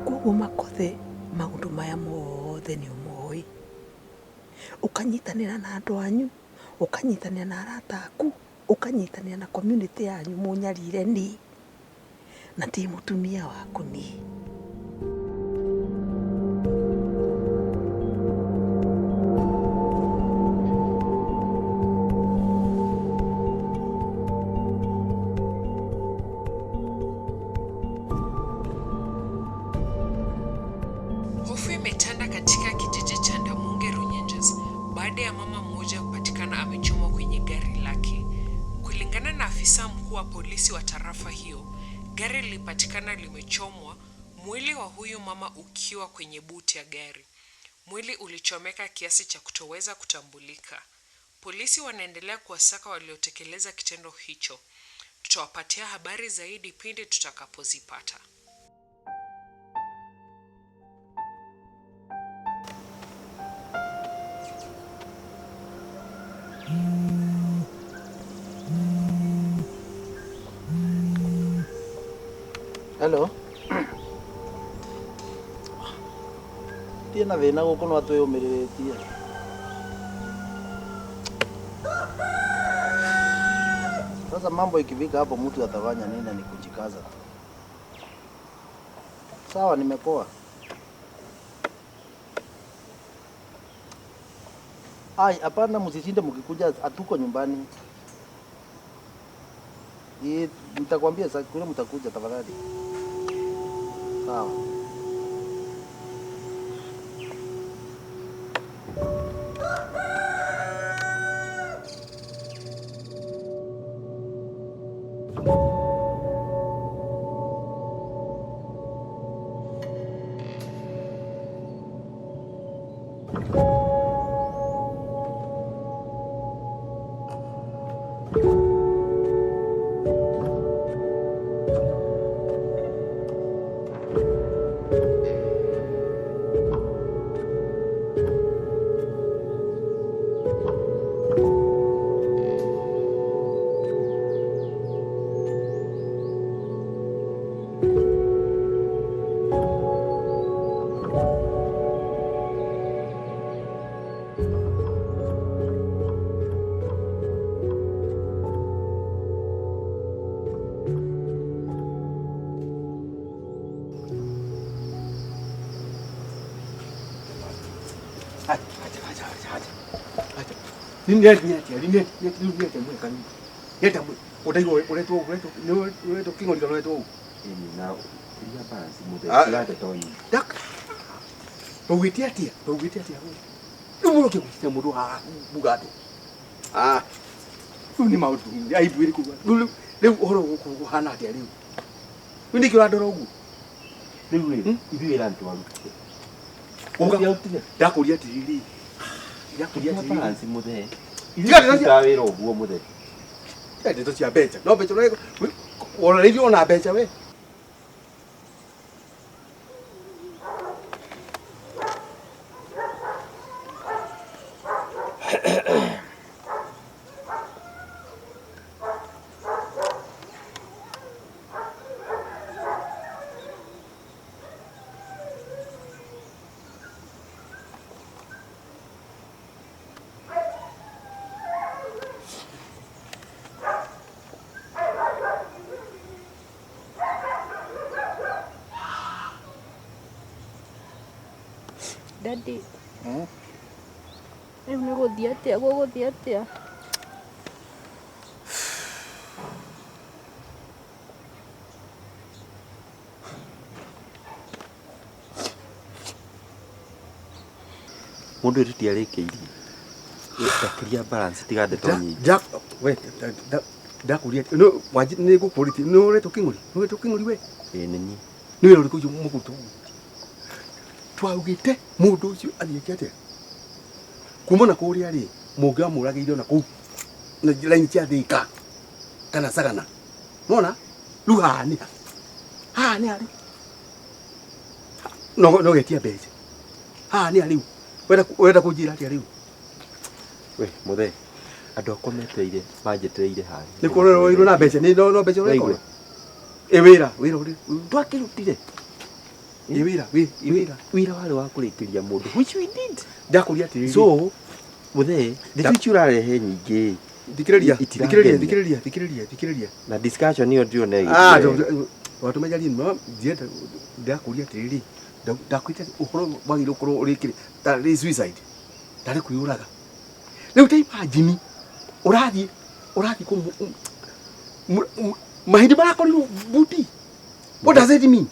Koguo Makothe maũndũ maya mothe nĩ ũmoĩ, ũkanyitanĩra na andũ anyu, ũkanyitanĩra na arata aku, ũkanyitanĩra na community yanyu mũnyarire niĩ na ti mũtumia waku niĩ. Hofu imetanda katika kijiji cha Ndamunge Runyenjes baada ya mama mmoja kupatikana amechomwa kwenye gari lake. Kulingana na afisa mkuu wa polisi wa tarafa hiyo, gari lilipatikana limechomwa, mwili wa huyu mama ukiwa kwenye buti ya gari. Mwili ulichomeka kiasi cha kutoweza kutambulika. Polisi wanaendelea kuwasaka waliotekeleza kitendo hicho. Tutawapatia habari zaidi pindi tutakapozipata. Hello. Tie na thĩna gũkũ no atwĩyũmĩrĩrĩtie. Sasa mambo ikifika hapo mtu atafanya nini? Na ni kujikaza tu. Sawa, nimepoa. Ai, hapana, msishinde mkikuja, hatuko nyumbani. Nitakwambia sasa kule mtakuja tafadhali. Sawa. Acha acha acha acha. Acha. Ni ni ni atia ni ni ni ni atia mweka ni. Yeta mwe. Utaigwa uretwo uretwo ni uretwo king'ori kana uretwo u. Ĩni na iria balance mũthee Ah. tiga ndeto nyingĩ. Dak. Tũugĩte atĩa? Tũugĩte atĩa? Rĩu mũndũ ũkĩgucia mũndũ haha buga atĩa? Ah. Rĩu nĩ maũndũ aibu ĩrĩkũ? Rĩu rĩu ũhoro gũkũ ũhana atĩa rĩu? Rĩu nĩkĩ ũrandora ũguo? Rĩu rĩ, ithuĩ wĩra nĩtwarutire. Uga Tũtiarutire. ndakũria atĩrĩrĩ. Ndakũria Tiga atĩrĩrĩ. balance mũthee. Tiga ndeto cia Tũtirutaga wĩra ũguo mũthee. Tiga ndeto cia mbeca. No mbeca ũreka wororeirio ona mbeca we. Daddy, rĩu nĩ gũthiĩ atĩa gũgũthiĩ atĩa? Mũndũ ũyũ tũtiarĩkĩirie. Ndakĩria balance tiga ndeto nyingĩ. We ndakũria no wanji nĩ ngũkũrĩtie nĩ ũretwo kĩng'ori nĩ ũretwo kĩng'ori we. Ĩĩ nĩ niĩ. Nĩ wĩra ũrĩkũ ũcio mũkũruta ũguo? Twaugĩte mũndũ ũcio athiĩ eke atĩa? Kuma na kũrĩa rĩ mũngĩamũragĩire ona kũu na raini cia Thika kana Sagana. Nona rĩu haha nĩ ha? Haha nĩ ha rĩu? No no getia mbeca. Haha nĩ ha rĩu? Ũrenda ũrenda kũnjĩra atĩa rĩu? We mũthee, andũ akwa metereire manjetereire haha. Nĩ kũrorwo na mbeca nĩ no no mbeca ũreka. Waigua? Ĩ wĩra wĩra ũrĩ Twakĩrutire. Ĩ wĩra wĩ wĩra Wĩra warĩ wa kũrĩkĩria mũndũ which we did. Ndakũria atĩrĩrĩ. So mũthee, ndeto ici ũrarehe nyingĩ. Thikĩrĩria Itirangenia. thikĩrĩria thikĩrĩria thikĩrĩria thikĩrĩria. Na discussion ĩyo ndĩrona Ah, ĩgĩthiĩ. watũmenyarie no ndienda ndakũria atĩrĩrĩ ndakwĩte ũhoro wagĩrĩirwo gũkorwo ũrĩkĩrĩ tarĩ suicide tarĩ kwĩyũraga rĩu ta imagine ũrathiĩ ũrathiĩ kũ mahĩndĩ marakorirwo buti. What does it mean?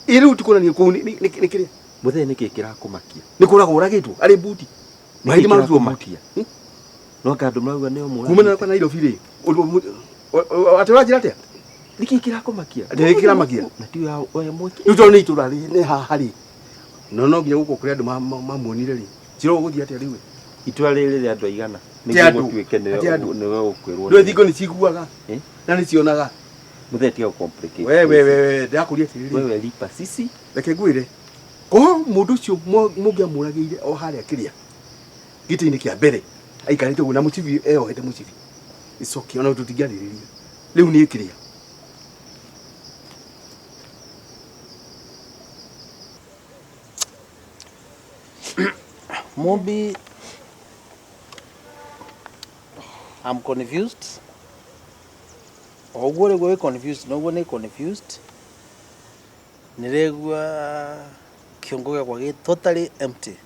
Ĩ rĩu tikuonania kũu nĩ kĩrĩa Mũthee nĩkĩ kĩrakũmakia? nĩ kũragwo ũragĩtwo arĩ buti mahĩndĩ marutwo buti. Kĩrakũmakia? No anga andũ marauga nĩo Kumana mũragĩte. na Nairobi rĩ atĩ ũranjĩra atĩa? Nĩkĩ kĩrakũmakia? Nĩkĩ kĩramakia? Na ti we mweke. Rĩu tondũ nĩ itũra rĩ nĩ haha rĩ no no nginya gũkũ kũrĩ andũ mamuonire rĩ njĩra ũgũthiĩ atĩa rĩu? Itua rĩrĩ rĩa andũ aigana? Ti Nĩguo andũ. gũtuĩke nĩwe Ti andũ. nĩwe ũkwĩrwo. Ndũĩ thingo nĩ ciguaga Eh? na nĩ cionaga. Mũthee tiga gũ-complicate. We we we we ndakũria atĩrĩrĩ. Wewe lipa sisi. Reke ngwĩre ko mũndũ ũcio mũngĩamũragĩire o harĩa kĩrĩa gĩtĩ-inĩ kĩa mbere aikarĩte ũguo na mũcibi eyohete mũcibi it's okay ona tũtingĩarĩrĩria rĩu nĩ kĩrĩa Mumbi, I'm confused. O ũguo rĩguo wĩ confused noguo nĩ confused. Nĩregua kĩongo gĩakwa gĩ totally empty.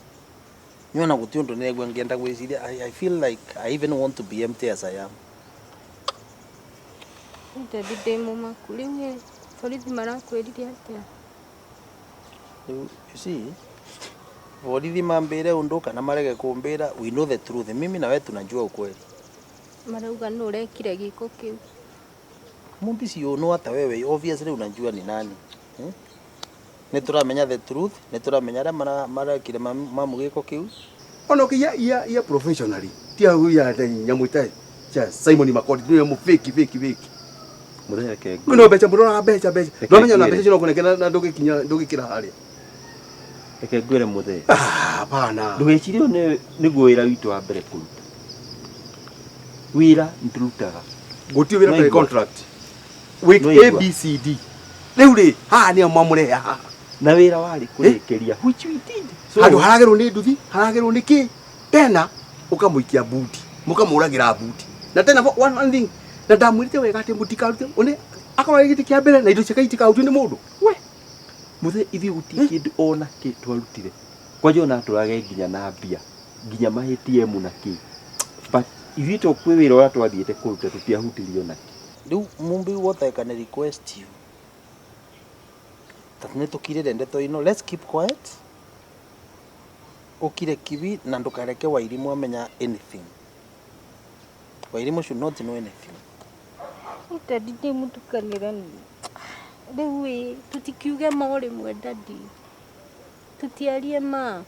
Nyona gũtirĩ ũndũ nĩregua ngĩenda gwĩciria. I feel like I even want to be empty as I am. Daddy ndĩ mũmaku rĩu ĩ borithi marakwĩrire atĩa? Rĩu, you see, borithi mambĩre ũndũ kana marege kũmbĩra, we know the truth. Mimi na wewe tunajua ukweli. Marauga nũ ũrekire gĩko kĩu? Mumbi si you know hata wewe obviously unajua ni nani. Hmm? Nĩ tũramenya the truth, nĩ tũramenya arĩa marekire mamu gĩko kĩu. Ona ũkĩiya iya iya professionally ti ya nyamũ ta cia Simon Makori nĩ mu fake fake fake. Mũthee reke Rĩu no mbeca mũroraga mbeca mbeca Reke ndwamenya ona ngwĩre. mbeca icio no kũnengera na ndũgĩkinya ndũgĩkĩra harĩa. Reke ngwĩre mũthee. Ah, hapana. Ndũgecirie ũyũ nĩguo wĩra witũ wa mbere kũruta. Wĩra nĩtũrutaga. Gũtirĩ wĩra ũtarĩ Nĩwaigua? contract. Wĩ Nĩwaigua? A B C D. Rĩu rĩ haha nĩo mamũrehe haha. Na wĩra warĩ kũrĩkĩria which we did. So Handũ haragerwo nĩ nduthi haragerwo nĩ kĩ tena ũkamũikia buti mũkamũragĩra buti na tena one thing na ndamwĩrĩte wega atĩ mũtikarute one akorwo arĩ gĩtĩ kĩa mbere na indo ciake itikarutwo nĩ mũndũ. We mũthee ithuĩ gũtirĩ kĩndũ ona kĩ twarutire. Kwanja ona atũrage nginya na mbia nginya ma ATM na kĩ, but ithuĩ to kwĩ wĩra ũrĩa twathiĩte kũruta tũtiahutirio na kĩ. Riu Mumbi, what I can request you that nĩ tũkirĩre ndeto ino, let's keep quiet, ũkire kibi na ndũkareke Wairimu amenya anything. Wairimu should not know anything. Daddy, ndĩ mũtukanĩre rĩu ĩ, tũtikiuge ma o rĩmwe daddy, tũtiarie ma.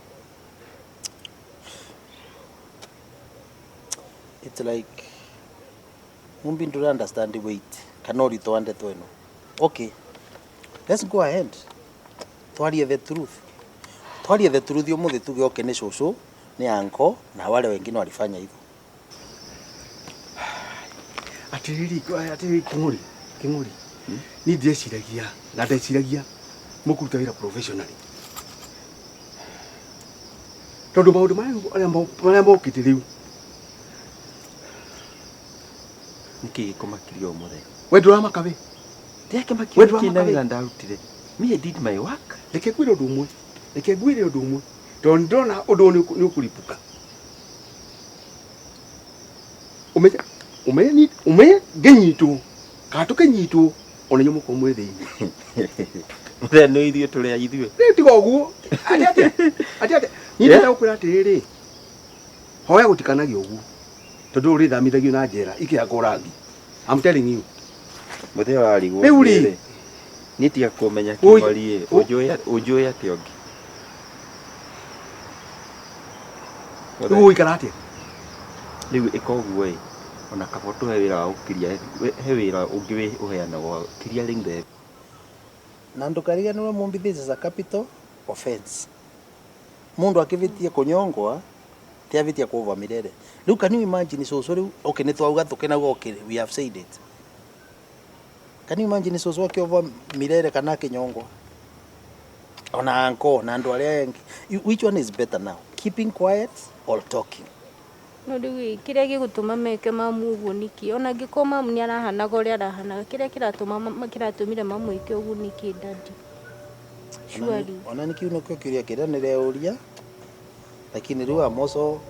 It's like Mumbi ndũra understand weight kana ũritũ wa ndeto ĩno. Okay, let's go ahead, twarie the truth, twarie the truth ũmũthĩ, tuge okay, nĩ cũcũ, nĩ uncle na wale wengine walifanya hivyo. Atiriri, atiriri, King'ori, King'ori, ni ndĩreciragia na ndeciragia mũkũruta wĩra professionally, tondũ maũndũ marĩa mokĩte rĩu. Nĩkĩ gĩkũmakirie ũmũthĩ? We ndũramaka we. Ndiakĩmakio. We nĩkĩ na ndũramaka we. Wĩra ndarutire, me, I did my work. Reke ngwĩre ũndũ ũmwe, reke ngwĩre ũndũ ũmwe, tondũ ndĩrona ũndũ ũyũ nĩ ũkũripũka. Ũmenye, ũmenye, ũmenye ngĩnyitwo kana tũkĩnyitwo, ona inyuĩ mũkorwo mwĩ thĩinĩ. Mũthee, nĩ ithuĩ tũrĩ a ithuĩ. Rĩu tiga ũguo, atĩ atĩ atĩ atĩ niĩ ndĩrenda gũkwĩra atĩrĩrĩ, hoya gũtikanagia ũguo, tondũ ũrĩthamithagio na njera ikĩhakwo rangi. I'm telling you. Mũthee, ũrarigwo. Rĩu rĩ. Niĩ tiga kũmenya. Oi. Kĩng'ori ĩ, ũnjũĩ atĩa ũngĩ? Rĩu ũgũikara atĩa? Rĩu ĩka ũguo ĩ, ona kaba ũtũhe wĩra wa gũkiria, he wĩra ũngĩ ũheanagwo wa clearing the Na ndũkariganĩrwo Mumbi, this is a capital offense. Mundu akĩvĩtie kũnyongwa ti avĩtia kuovwa mirere. Rĩu can you imagine cũcũ rĩu? Okay, nĩ twauga tũkĩnauga, okay, we have said it. Can you imagine cũcũ akĩovwa mirere kana akĩnyongwa, ona anko na andũ arĩa angĩ? Which one is better now, keeping quiet or talking? No rĩu ĩ, kĩrĩa gĩgũtũma meke mamu ũguo nĩkĩ? Ona angĩkorwo mamu nĩ arahanaga ũrĩa arahanaga, kĩrĩa kĩratũma kĩratũmire mamwĩke ũguo nĩkĩ, daddy, surely? Ona nĩ kĩu nĩkĩo kĩũria kĩrĩa nĩreuria, lakini rĩu amoso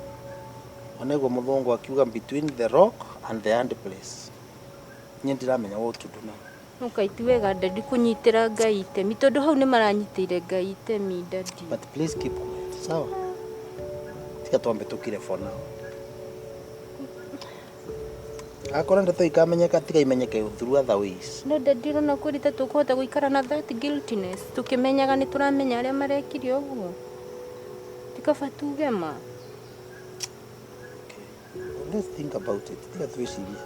oneguo mũthũngũ akiuga between the rock and the hard place, niĩ ndiramenya what to do now. Ũkaiti wega daddy kũnyitĩra Ngai itemi, tondũ hau nĩ maranyitĩire Ngai itemi, daddy. But please keep quiet, sawa? Tiga twambe tukire for now. Akorwo ndeto ikamenyeka, tiga imenyeke through other ways. No daddy, ũrona kwĩrita tũkũhota gũikara na that guiltiness tũkĩmenyaga nĩ tũramenya arĩa marekire ũguo? Ti kaba tuge ma? Let's think about it. Tiga twĩcirie,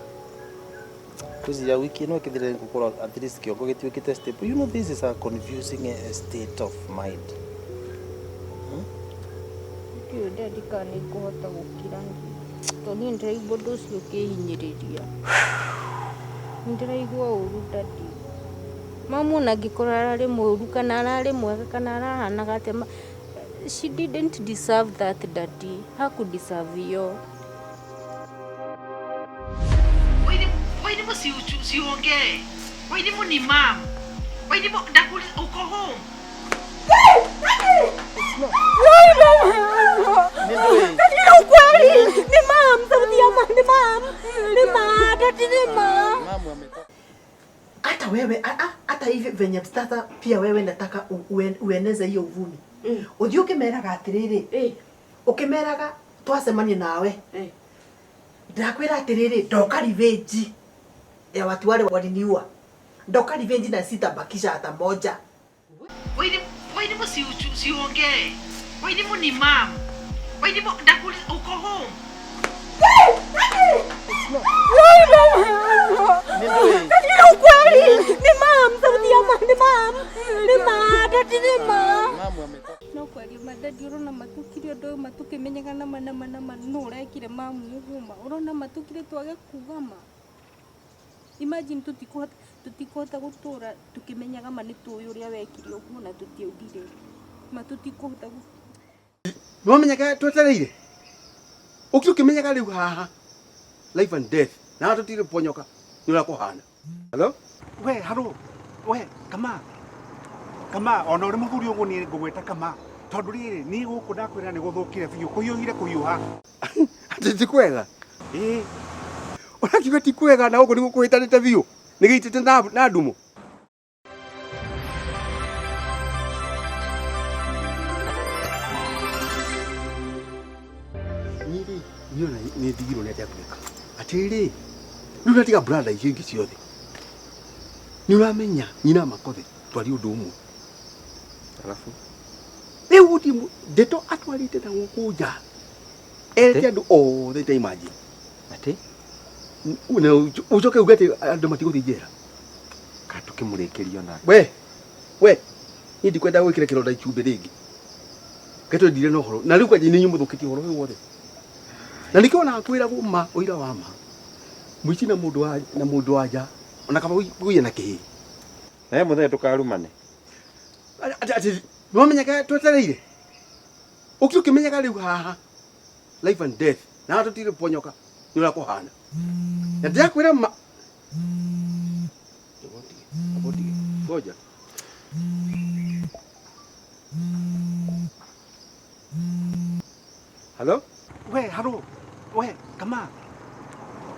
twĩciria wiki ĩno ĩkĩthire gũkorwo at least kĩongo gĩtuĩkĩte stable. You know, this is a confusing state of mind. Ndiũĩ daddy kana nĩ ngũhota gũkira, tondũ niĩ ndĩraigua ũndũ ũcio ũkĩhinyĩrĩria. Nĩ ndĩraigua ũru daddy. Mamu ona angĩkorwo ararĩ mũru kana ararĩ mwega kana arahanaga atĩa, she didn't deserve that, daddy. Haku deserve iyo. Wairimu, siongee. Wairimu ni mam. Wairimu, ndakuuliza, uko home? Ni ukweli, ni mam, sauti ya mam, ni mam, ni ma, daddy, ni ma. Hata wewe hata hivi venye sasa pia wewe nataka ueneze hiyo uvumi. Uthi ukimeraga atiriri, ukimeraga twacemania nawe, ndakwira atiriri, ndoka revenge ya watu wale waliniua, ndoka revenge na sitabakisha hata moja. Wairimu, siongee. Wairimu ni mam. Wairimu, ndakuuliza, uko home? Ni ukweli, ni mam, sauti ya mam, ni mam, ni ma, daddy, ni ma. No kwaria ma daddy, ũrona matukire ũndũ ũyũ matukĩmenyaga nama nama nama nũ ũrekire mamu ũguo ma? Ũrona matukire twage kuga ma? Imagine tũtikũhota gũtũra tũkĩmenyaga ma nĩ tũĩ ũrĩa wekire ũguo na tũtiaugire ma, tũtikũhota. Nĩwamenyaga twetereire ũkĩ ũkĩmenyaga rĩu haha life and death na tũtirĩ ponyoka nĩ ũrĩa kũhana. Hello, we haro, we kama kama ona ũrĩ mũthuri ũguo, niĩ ngũgwĩta kama. Tondu riri ni guku ndakwira ni guthukire biu kuhiuhire kuhiuha. Ati ti kwega? Ii. Urakiuga ti kwega na guku ni gukuhitanite biu. Ni giitite na ndumo. Niri niona ni ndigirwo ni atia gwika. Atiriri riu natiga brother icio ingi ciothe. Ni uramenya nyina Makothe twari undu umwe. Alafu riu guti ndeto atwarite na guku nja. Erete andu othe ta imagine. Ati na ucoke uge ati andu matiguthii njera. Ka tukimurikirio nake. We ni ndikwenda gwikira kironda ichumbi ringi. Ketwendire na uhoro na riu kwanja ni inyuĩ mũthũkĩtie ũhoro ũyũ wothe. Na nikio nakwĩra ma ũira wa ma. Mũici na mũndũ wa na mũndũ wa nja ona kaba ũiye na kĩhĩ. Nawe mũthee ndũkarumane. Ati nĩwamenyaga twetereire. Ũkĩ ũkĩmenyaga rĩu haha life and death na tũtirĩ ponyoka nĩ ũrĩa kũhana. Na ndĩrakwĩra ma ngoja. Hello? We haro we kama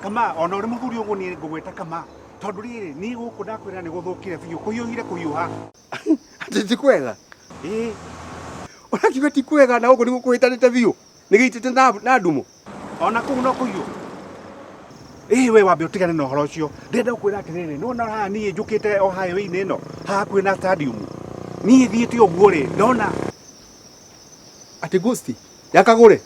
kama ona uri muthuri uguo ni ngugwita kama tondu riri ni guku ndakwira ni guthukire biu kuhiuhire kuhiuha. Ati ti kwega? Ii. Urakiuga ti kwega na guku ni gukuhitanite biu. Ni giitite na ndumo. Ona kuu no kuhiu. Ii we wambe utigane na uhoro ucio. Ndĩrenda gukwira atiriri nĩwona haha niĩ njũkĩte o highway-inĩ ĩno haha hakuhĩ na stadium. Niĩ thiĩte ũguo rĩ ndona ati ghost yakagure.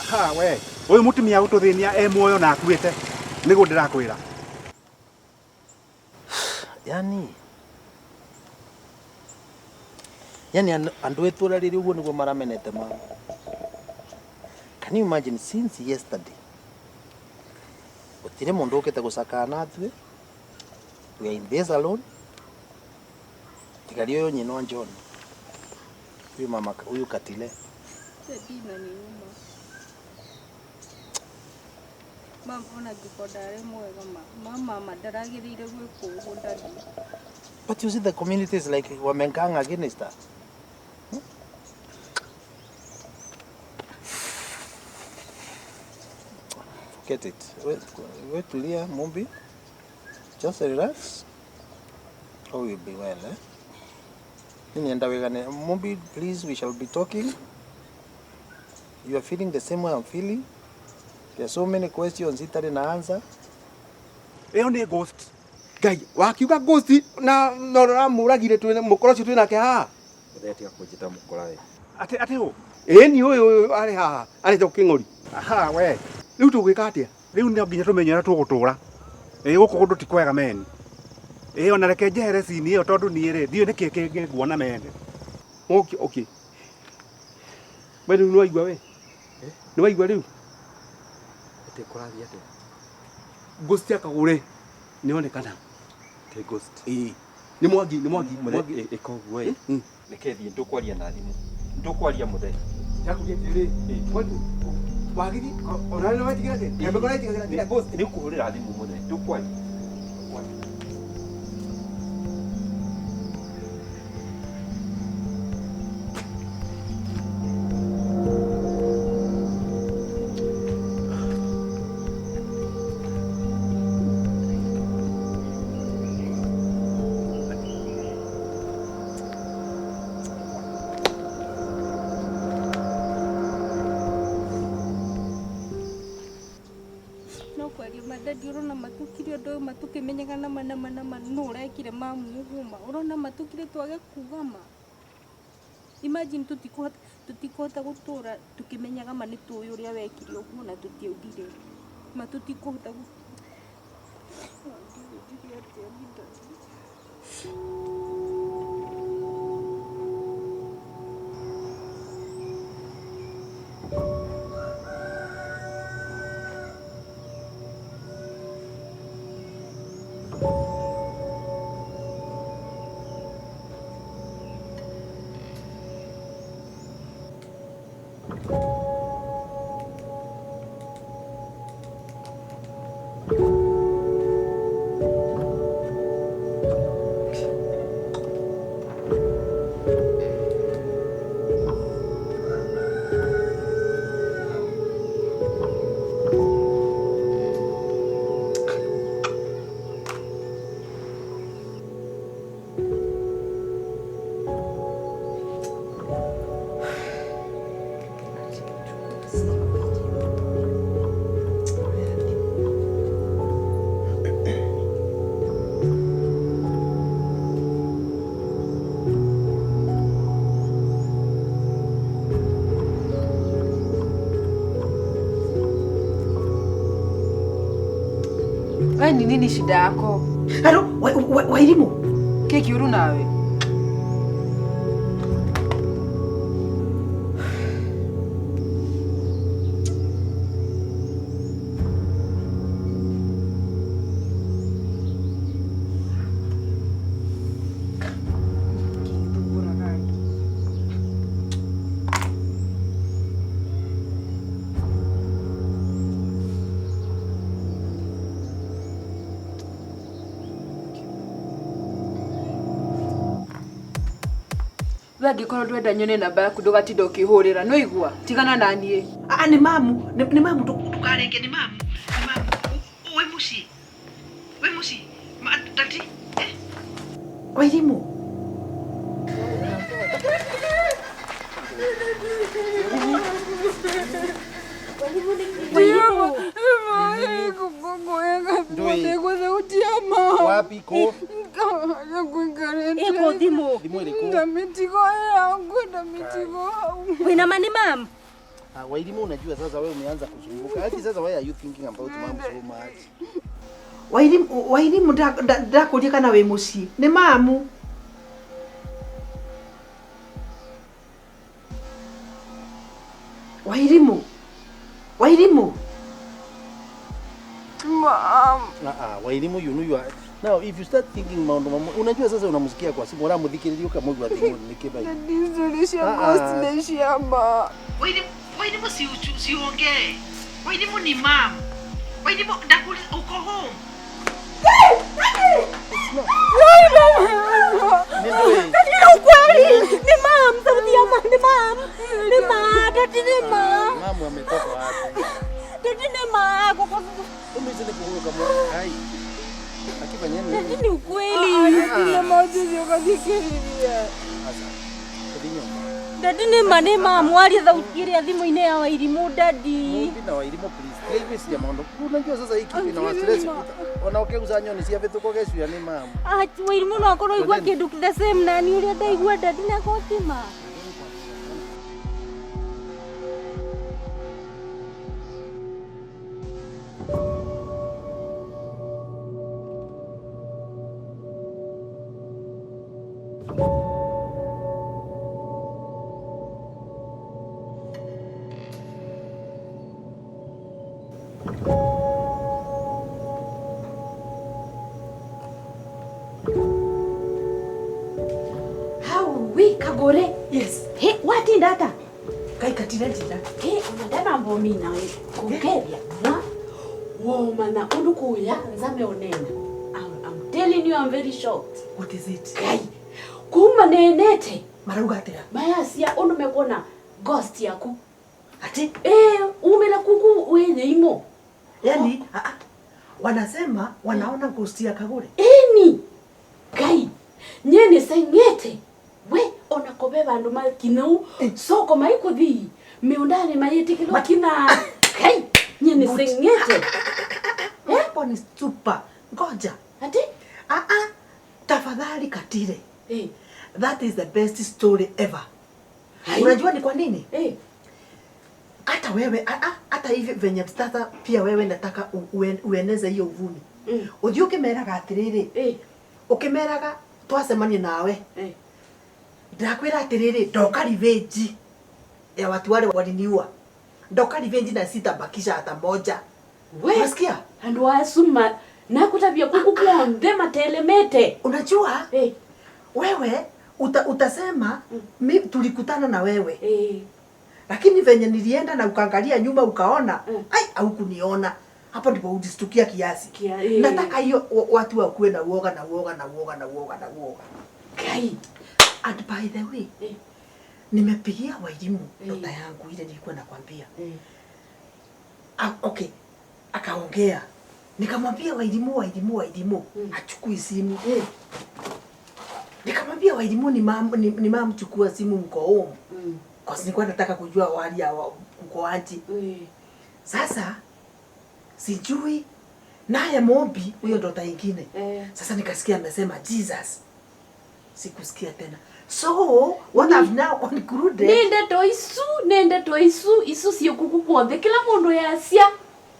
Ha we uyu mutumia gututhinia e muoyo na akuite niguo ndirakwira. Yani andu etura riri uguo niguo maramenete mama. Can you imagine since yesterday gutire mundu ukite gucakana natwe. We are in this alone. Tigari uyu nyina wa John. Huyu mama huyu Katile. Sabina ni uma. Mama ona ngĩkonda mwega ma mama ndaragĩrĩire gwĩkwo ũguo daddy. But you see the community is like wamenganga against her. Hmm? Forget it. Wait tulia Mumbi. Just relax. All will be well, eh? Mumbi, please, we shall be talking. You are feeling the same way I'm feeling. There are so many questions itarĩ na answer. Ĩyo nĩ ghost. Ngai, wakiuga ghost na no ramũragire twĩ mũkora ũcio twĩ nake haha. Mũthee tiga kũnjĩta mũkora we. Atĩ atĩ ũ? Ĩni ũyũ arĩ haha, arĩte kĩng'ori. Aha we. Rĩu tũgwĩka atĩa? Rĩu no nginya tũmenye ũrĩa tũgũtũra. Ĩ gũkũ kũndũ ti kwega meni. Ĩ ona reke njehere cini ĩyo tondũ niĩ rĩ ndiũĩ nĩkĩ kĩngĩ nguona mene. Okay, okay. We rĩu nĩwaigua we? Nĩwaigua rĩu? Atĩ kũrathiĩ atĩa? Ghost ya Kagure nĩonekana. Te ghost. Ĩĩ. Nĩ Mwangi, nĩ Mwangi. Mũthee ĩka ũguo ĩ. Reke thiĩ ndũkwaria na thimũ. Ndũkwaria mũthee. Ndakũria atĩrĩrĩ, Mwangi, wagithi ona nĩ wetigĩra atĩ? Kembe kũretigĩra nginya ghost. Nĩ ũkũhũrĩra thimũ mũthee. Ndũkwaria. Dadi urona matukire undu uyu matukimenyaga nama nama nama no urekire mamu uguo urona matukire twage kuga ma. Imagine tutikuhota gutura tukimenyaga ma ni tuyu uria wekire uguo na tutiaugire ma tutikuhota Wewe ni nini shida yako? Haro, Wairimu. Keki uru nawe. We angĩkorwo ndwenda nyone namba yaku ndũgatinda ũkĩhũrĩra no igua tigana na niĩ. Ah, ni mamu, ni mamu ndukarenge ni mamu. Ni mamu. We muciĩ. We muciĩ. Dadi. Eh. Wairimu. Wapi ko? Eko thimu. Thimu iriku? Ndamitigo yangu, ndamitigo. Wina mani mam? Ah, Wairimu unajua sasa wewe umeanza kusumbuka. Hadi sasa why are you thinking about mom so much? Wairimu, Wairimu ndakuria kana wi mucii. Ni mamu. Wairimu. Wairimu. Mom. Ah, Wairimu, you know you are now if you start thinking maundu mamu, unajua sasa unamsikia kwa simu uramuthikiriria ukamwigua thimu ni kibai. Wairimu siongee. Wairimu ni mom. Wairimu ndakuuliza uko home. Ni ukweli. Ni mom, sauti ya mom, ni mom. Ni ma, dadi ni ma. Mamu ametoka wapi? Dadi ni ma. Umezidi kuhuruka mwa. Hai. Akifanya nini? Dadi ni ukweli. Ni maji ukathikiriria. Sasa. Tudinyo. Dadi ni ma ni ma mwaria thauti ria thimu-inĩ ya Wairimu dadi. Mumbi na Wairimu please. Please siya maundu. Unajua sasa hii kitu ina stress. Ona ukeuza nyoni cia vituko gecuya ni mamu. Ah, Wairimu no akorwo igua kindu the same na ni uria ndaigua dadi na gotima. Kagore. Yes. He, watinda ata? Kai katira ndira. He, ona mbomi nawe kukeria. Mwa. Woma na undu kuya nzame onena. I'm telling you I'm very shocked. What is it? Kai. Kuma nenete. Marauga atira. Mayasia undu mekuona ghost yaku. Ati? Eh, umela kuku wenye imo. Yaani, oh. Wanasema wanaona ghost ya Kagure. Eni. Kai. Nyene sengete. We ona kobe bandu makinau soko maikuthi miundani mayitikilo kina kai nyene sengete. Hapo ni super. Ngoja. Ati? Ah ah. Tafadhali Katire. That is the best story ever. Hai. Unajua ni kwa nini? Hata wewe hata hivi venye sasa pia wewe nataka ueneze hiyo uvumi. Uthi ukimeraga atiriri. Ukimeraga twacemania nawe. Ndakwira atiriri ndoka revenge ya watu wale waliniua. Ndoka revenge na sitabakisha hata moja. We. Unasikia? Andu asuma nakutabia kuku kuonthe matelemete. Unajua? Wewe utasema mi tulikutana na wewe. Lakini venye nilienda na ukaangalia nyuma ukaona, ai haukuniona. Hapo ndipo ulistukia kiasi. Nataka hiyo watu wakuwe na uoga na uoga na uoga na uoga na uoga. Kai. And by the way, nimepigia Wairimu dota yangu ile nilikuwa nakwambia. Okay. Akaongea. Nikamwambia Wairimu, Wairimu, Wairimu, achukui simu. Nikamwambia Wairimu ni mam chukua simu mko home. Kwa nilikuwa nataka kujua wali ya kuko aje. Sasa sijui naye Mombi huyo dota nyingine. Sasa nikasikia amesema Jesus. Sikusikia tena. So what I've now concluded. Nende to isu isu sio kuku kuonthe kila mundu yasia.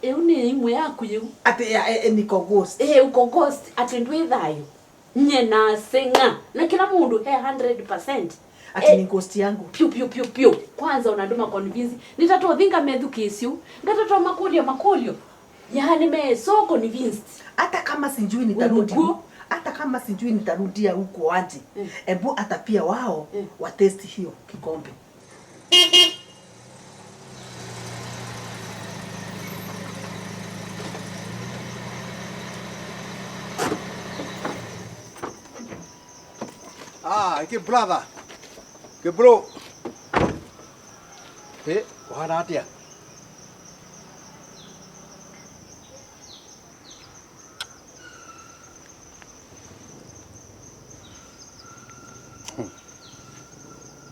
Eu ni imwe yaku yu. Ati niko ghost. Uko ghost ati ndwi thayo. Nye na senga na kila mundu he 100%. Ati ni ghost yangu. Piu piu piu piu. Kwanza unanduma convince. Nitatoa thinga methu kisiu. Ngatatoa makolio makolio. Yaani me so convinced. Hata kama sijui nitarudi. Hata kama sijui nitarudia huko aje. Ebu hata pia wao wa test hiyo kikombe. Ah, ke brother. Ke bro. Wahana atia.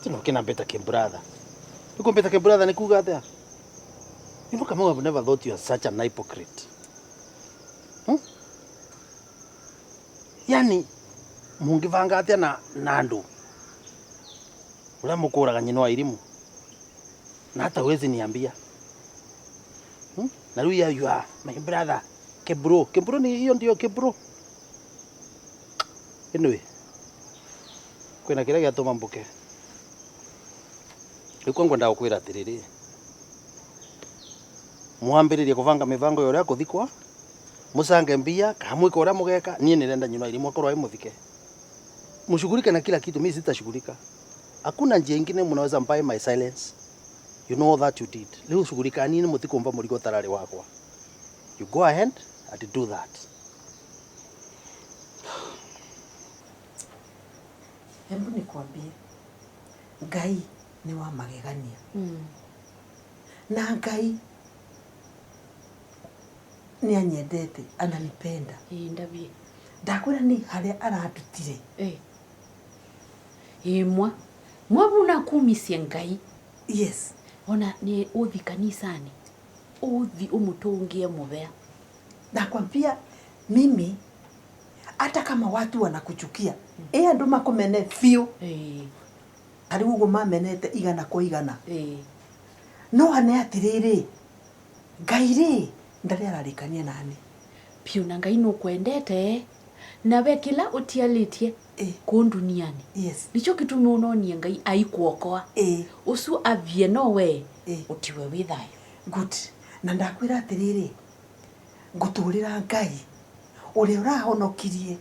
Tino kina mbeta ke brother. Niko mbeta ke brother nikuga atia. You know Kamau, I've never thought you are such an hypocrite. Yani mungivanga atia na andu uria mukuraga nyina wa Irimu na hata huwezi niambia. Na riu you are my brother kebro. Kebro ni hiyo ndio kebro. Anyway, kwina kiria giatuma mbuke riu kwangu ndagukwira atiriri mwambiririe kubanga mibango ya uria kuthikwa mucange mbia kamwika uria mugeka nie nirenda nyina Irimu akorwo ai muthike mushughulike na kila kitu, mimi sitashughulika. Hakuna njia ingine mnaweza mbae my silence. You know that you did. Leo shughulika nini mutikumva murigo tarari wakwa. You go ahead and do that. Hebu nikwambie, Ngai ni wa magegania. Na Ngai ni anyendete, ananipenda. Ndabie. Ndakwira ni haria arandutire. Mwa. Mwabuna kumisia Ngai. Yes. Ona ni uthi kanisani. Uthi umutungie mubea. Nakwambia mimi hata kama watu wanakuchukia, andu makumene biu. Ari uguo mamenete igana kwa igana. No ane atiriri. Ngai ri ndari ararikania nani. Piu na Ngai nukwendete. Nawe kila utialitie kuu duniani. Yes. Nicho gitumi unonie Ngai aikuokoa. Ucu avie nowe utiwe wi thayo. Good. Na ndakwira atiriri nguturira Ngai uria urahonokirie.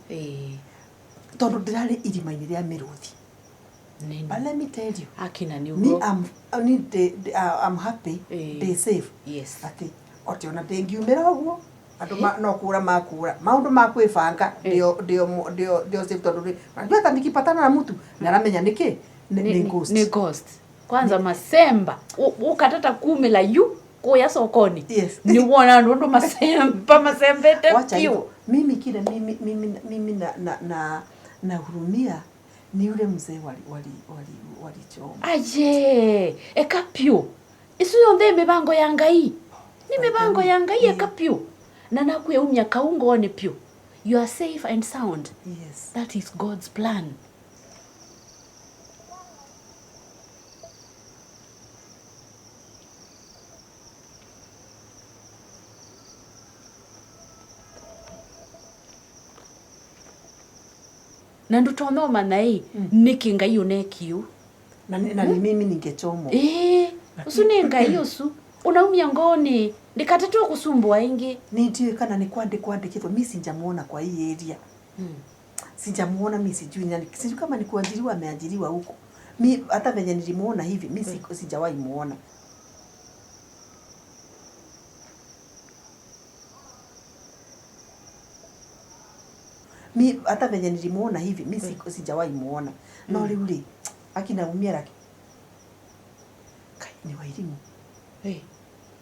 Tondu ndirari irima-ini ria miruthi. But let me tell you, akina ni me ugo. I'm happy. They safe. Yes. Ati oti ona ndingiumira uguo andu no kura makura maundu ma kwibanga ndio ndio ndio ndio safe tondu ri unajua hata nikipatana na mtu naramenya niki ni ghost. Ni ghost. Kwanza masemba ukatata kumila yu kuya sokoni. Yes. Ni wona andu ndo masemba masembete Wacha piu. hivyo. Mimi kile mimi mimi mimi na na na na hurumia ni yule mzee wali wali wali walichoma. Aye, eka piu. Isu yonthe mibango ya Ngai. Ni mibango ya Ngai eka piu. Na nakwiumya kau ngoni pyu. You are safe and sound. Yes. That is God's plan. Na ndutothoma nai niki Ngai unekiu. Na ni mimi ningechomwa. Usu ni Ngai usu unaumia ngoni ndikatetwa kusumbua ingi. Nitiwe kana ni kwandikithwo mi sinjamuona kwa hii area. Sijamuona mi sijui nani, sijui kama ni kuajiriwa ameajiriwa huko. Mi hata venye nilimuona hivi mi sijawahi muona. Mi hata venye nilimuona hivi mi sijawahi muona. No riu ri akinaumia laki. Kai ni Wairimu.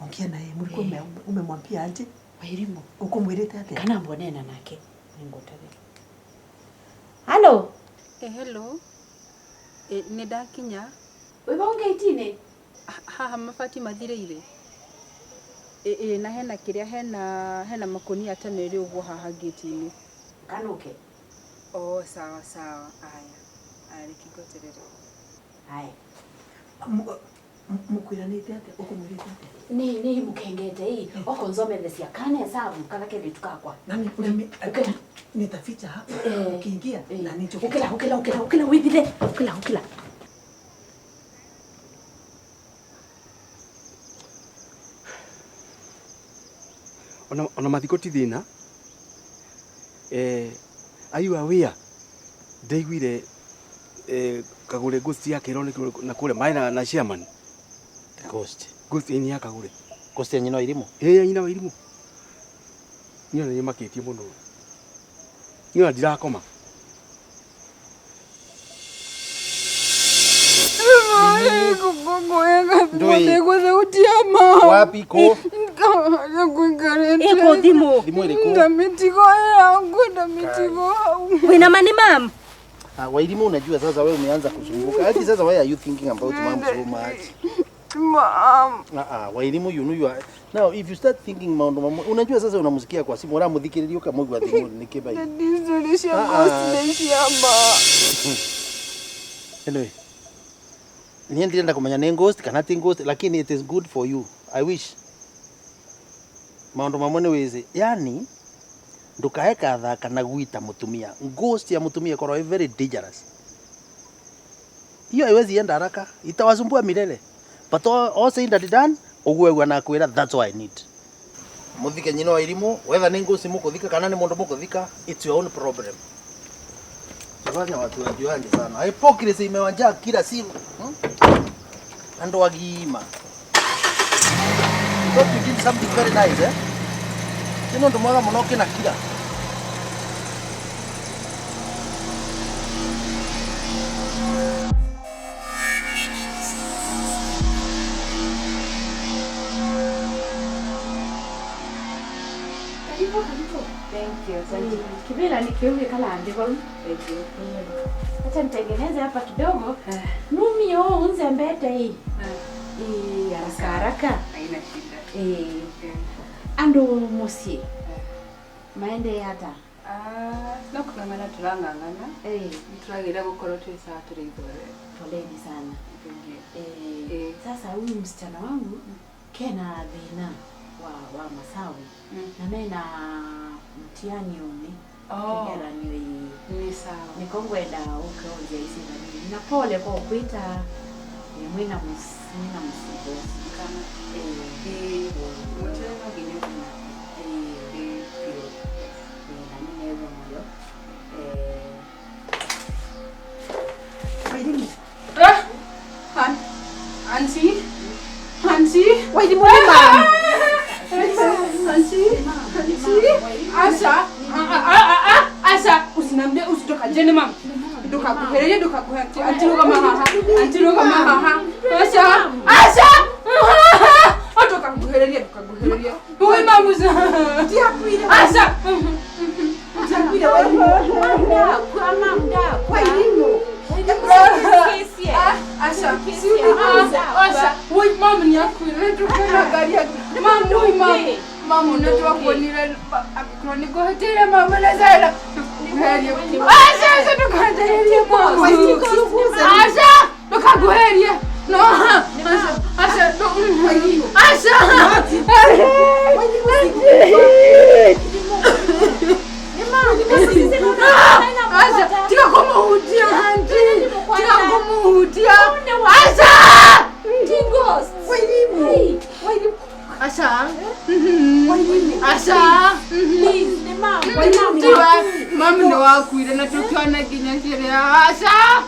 Ongea naye mlikuwa umemwambia aje? Wairimu. Ukumwirite atia? Kana mbonena nake. Ningotare. Hello. Hello. Ni ndakinya. We bonge itine. Haha mabati mathireire. Na hena kiria hena makunia ta merĩ ũguo haha gate-inĩ. Kanuke. Oh, sawa sawa. Aya. Aya nikingoterere. Aya. Mukwiranite atia? Ukumwirite atia? Ni mukengete hii. Okonzomethecia kana hesabu kana kindu kakwa. Nami nitaficha hapa. Ukiingia na nicho. Ukila withire. Ukila. Ona mathiko ti thina. Are you aware? Ndaiguire Kagure ghost yake ironekire na kure mai na chairman. Ghost. Ghost ini ya Kagure. Ghost ya nyina wa Irimu? Ya nyina wa Irimu. Niyo nĩ makĩtie mũno. Niyo ndirakoma. Wapi ko? Eko thimu. Thimu ĩrĩkũ? Ndamitigo yangu, ndamitigo. Wina mani mam? Wairimu unajua sasa wewe umeanza kusumbuka. Ati sasa why are you thinking about mom so much? Mom. Wairimu you know you are. Now if you start thinking maundu mamwe, unajua sasa unamsikia kwa simu uramuthikiriria ukamwigua thimu niki bai. Anyway. Niĩ ndirenda kumenya nĩ ghost kana ti ghost, lakini it is good for you. I wish. Maundu mamwe nĩ wĩci. Yani ndukae kathaka na gwita mutumia. Ghost ya mutumia korwo very dangerous. Hiyo haiwezi enda haraka, itawasumbua milele. But all said and done, uguo na kwira that's what I need. Muthike nyina wa Irimu, whether nĩ ghost mukuthika kana nĩ mundu mukuthika, it's your own problem. Tufanya watu wajuane sana. Hypocrisy imewajaa kila siku. Andu agima. You thought you did something very nice, eh? Tino ndo mwaga muno kina kila. Karibu, karibu. Thank you. Asante. Kibira nikiuge kala andiko. Thank you. Acha nitengeneze hapa kidogo. Numi unze mbete hii. Haraka haraka. Haina shida. Andu musie. Maende hata. No kung'ang'ana turang'ang'ana. Turagira gukorwo twi sawa turi ithuothe. Poleni sana. Sasa huyu msichana wangu kena thina wa Masawi. Na mena mtiani uni. Kigeranio hii. Ni sawa. Nikongwenda ukeonja isi na nini. Na pole kwa kuita ni mwina msibo. Kama mutene no nginya kuna. Na nini ewe moyo. Wairimu. Auntie? Auntie? Wairimu ni mam. Auntie? Auntie? Asha? Asha, usiniambie usitoka jene mam. Ndukakuhereje ndukakuhe. Auntie ruga mahaha. Auntie ruga mahaha. Asha! Asha! Ndukakuhereria ndukakuhereria. Wewe mamu. Ndiakuire. Asha! Ndiakuire Wairimu. Wairimu. Asha, Asha, woi mama ni yakuire ndukaangalia. Mama, woi mama. Mamu no twakuonire angĩkorwo nĩ ngũhĩtĩire mamu na Zaira. Ndũkanguhĩrie. Aca aca ndũkanjarĩrie mamu. Aca ndũkanguhĩrie. No aca aca aca. Aca tiga kũmũhutia auntie. Tiga kũmũhutia. Aca. Aca. Aca. Mamu nĩ wakuire na tũkĩona nginya kĩrĩa. Aca.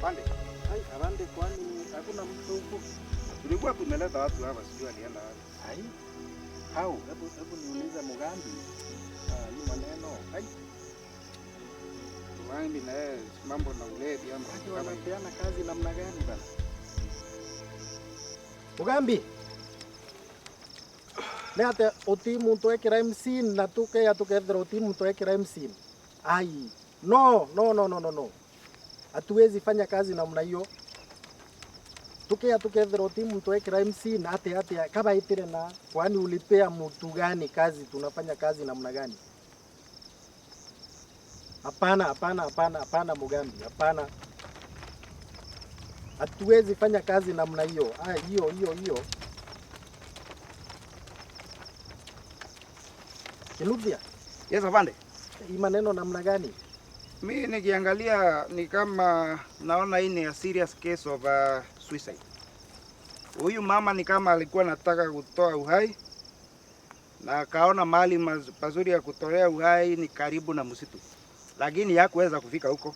Pande. Ai, abande kwani hakuna mtu huku? Tulikuwa tumeleta watu hapa, sijui alienda wapi. Ai. Hau, hebu niulize Mugambi. Ah, hii maneno. Ai. Mugambi na yeye mambo na ulevi ama wanapeana kazi namna gani bana? Mugambi. Leate uti muntu e crime scene na tuke ya tukethera uti muntu e crime scene. Ai. No, no no no no no. Hatuwezi fanya kazi namna hiyo. Tukia tukethera uti muntu e crime scene ate ate kaba itire na kwani ulipea mtu gani kazi, tunafanya kazi namna gani? Hapana, hapana, hapana, hapana Mugambi, hapana. Hatuwezi fanya kazi namna hiyo. Ah, hiyo hiyo hiyo. Kinuthia. Yes, afande. Hii maneno namna gani? Mimi nikiangalia ni kama naona hii ni a serious case of suicide. Huyu mama ni kama alikuwa anataka kutoa uhai na akaona mahali pazuri ya kutolea uhai ni karibu na msitu. Lakini hakuweza kufika huko.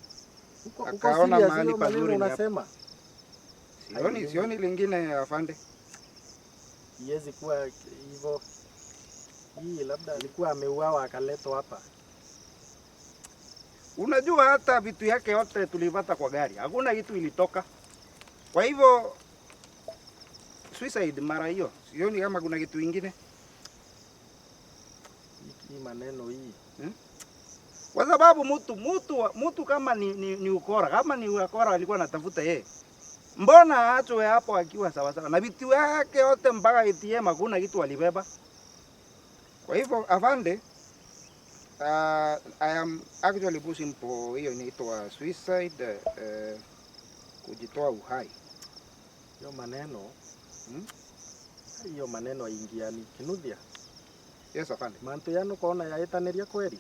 Akaona mahali pazuri ni hapa. Sioni lingine afande. Iwezi kuwa hivyo. Hii labda alikuwa ameuawa akaletwa hapa. Unajua hata vitu yake yote tulipata kwa gari. Hakuna kitu ilitoka. Kwa hivyo suicide mara hiyo. Sioni kama kuna kitu kingine. Hii maneno hii. Kwa sababu mtu kama ni ukora, kama ni ukora alikuwa anatafuta yeye. Mbona aachwe hapo akiwa sawa sawa? Na vitu yake yote mpaka ATM hakuna kitu alibeba. Kwa hivyo afande, I am actually pushing for hiyo inaitwa suicide, kujitoa uhai. Hiyo maneno hiyo maneno aingiani. Kinuthia. Yes afande. Mantu yanu kona yaitaniria kweli?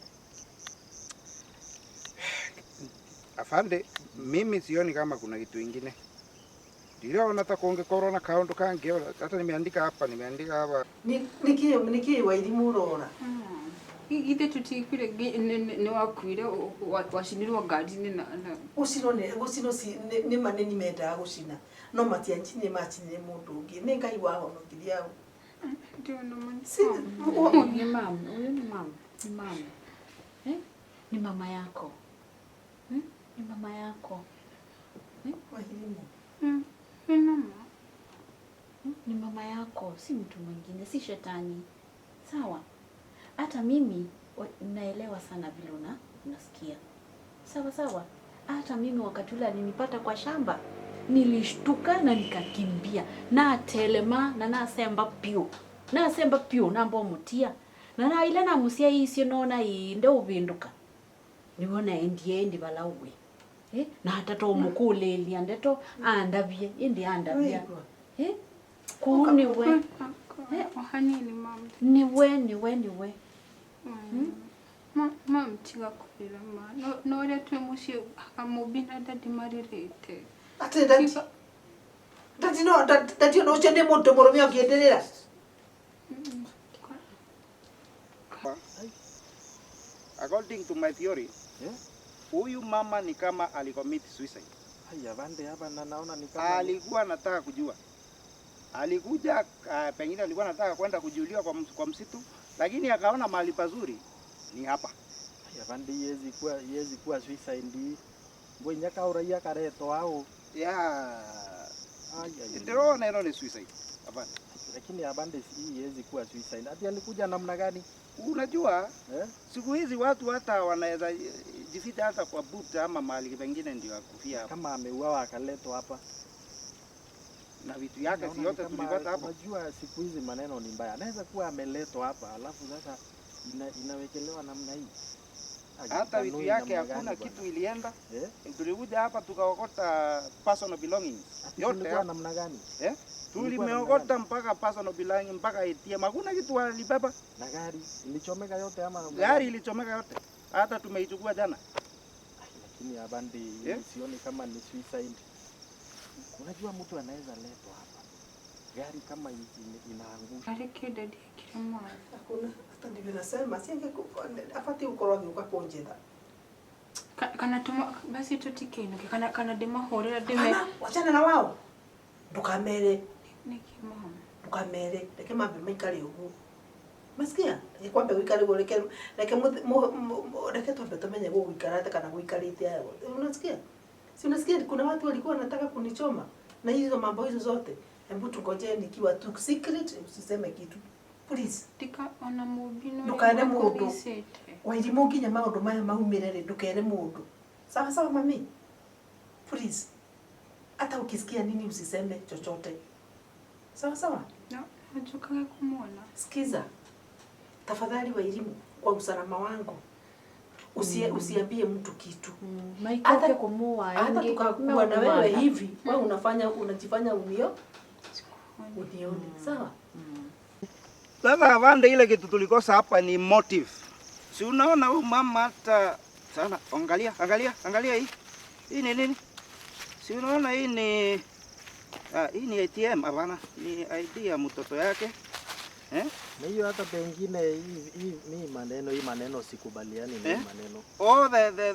Afande, mimi sioni kama kuna kitu kingine. Ndio nataka kuonge corona kaundu kangi hata nimeandika hapa, Niki Wairimu urora. Ithe tutikwire ni wakuire wacinirwo ngari-inĩ na gucinwo nĩ gucinwo nĩ ma nĩ mendaga gucina no matiancinire macinire mũndũ ũngĩ nĩ Ngai wahonokirie hau. Ni mama, huyu ni mama, ni mama. Eh? Ni mama yako. Ni mama yako. Wairimu. Ni mama. Ni mama yako, si mtu mwingine, si shetani. Sawa? Hata mimi naelewa sana vile unasikia. Sawa sawa. Hata mimi wakati ule alinipata kwa shamba, nilishtuka na nikakimbia. Na telema na nasemba pio. Nasemba pio na mbo mutia. Na na ile na musia isio nona inde ubinduka. Niwona endie endi balawe. Eh? Na hata to mukulelia ndeto andabie, indi andabia. Eh? Kuniwe. Hanini mama. Niwe. Mama tiga kurira ma. No ria twi muciĩ Mũmbi na dadi marirĩte. Atĩ dadi. Dadi no dadi no ũcio nĩ mũndũ mũrũme ũngĩenderera. According to my theory, huyu mama ni kama alicommit suicide. Haya bande hapa na naona ni kama alikuwa anataka kujua. Alikuja pengine alikuwa anataka kwenda kujiulia kwa msitu, lakini akaona mahali pazuri ni hapa. Haya bande yezi kuwa suicide. Mbwe nyaka uraia kareto au. Ya. Ndirona ĩno nĩ suicide. Hapana. Lakini abande hii haiwezi kuwa suicide. Ati alikuja namna gani? Unajua Eh? siku hizi watu hata wanaweza jificha hata kwa boot ama mahali pengine ndio akufia hapo. Kama ameuawa akaletwa hapa. Na vitu yake si Naona yote ni kama- tulipata hapo. Unajua siku hizi maneno ni mbaya. Anaweza kuwa ameletwa hapa alafu sasa inawekelewa namna hii. Hata vitu Hajitanui yake namna hakuna gani kitu ilienda. bwana? Eh? Tulikuja hapa tukaokota personal belongings Ati yote kulikuwa hapa. namna gani? Eh? Kulikuwa namna Tulimeokota mpaka personal belongings mpaka ATM. Hakuna kitu walibeba. Na gari ilichomeka yote ama namna Gari gani? ilichomeka yote. Hata tumeichukua jana. Lakini abandi Eh? sioni kama ni suicide. Unajua mtu anaweza letwa hapa. Gari kama inaangusha. Areke dadi akire mwana. Hakuna hata ndivyo nasema abatiĩ gũkorwo agĩũka kũnjĩtha. Kana tuma basi tutikiinuke kana kana ndimahũrĩra ndime Kana wachana na wao, ndũkamere nĩkĩ mama. Ndũkamere, reke mambe maikare ũguo. Masikia, reke kwambe gũikare ũguo, reke reke reke twambe tumenye gũgũikara atĩa kana gũikarĩte atĩa. Unasikia? Si unasikia kuna watu walikuwa wanataka kunichoma na hizo mambo hizo zote. Hebu tungojee nikiwa tu secret, usiseme kitu. Please. Tika ona mũmbi no Ndũkere mũndũ. mũndũ. Wairimu nginya maũndũ maya maumĩre rĩ, ndũkere mũndũ. Sawa sawa mami? Please. Hata ukisikia nini usiseme chochote. Sawa sawa? No, njũkage kũmuona. Sikiza. Tafadhali Wairimu, kwa usalama wangu usiambie mtu kitu. Maikoke kumuwa Hata tukakuwa na wewe hivi, wewe unafanya unajifanya unioni. Sawa? Sasa avande, ile kitu tulikosa hapa ni motive. Si unaona huyu mama hata sana, angalia, angalia, angalia hii. Hii ni nini? Si unaona hii ni hii ni ATM hapana, ni ID ya mtoto yake. Eh? Na hiyo hata pengine hii mi maneno hii maneno sikubaliani na hii Eh? maneno. Oh, the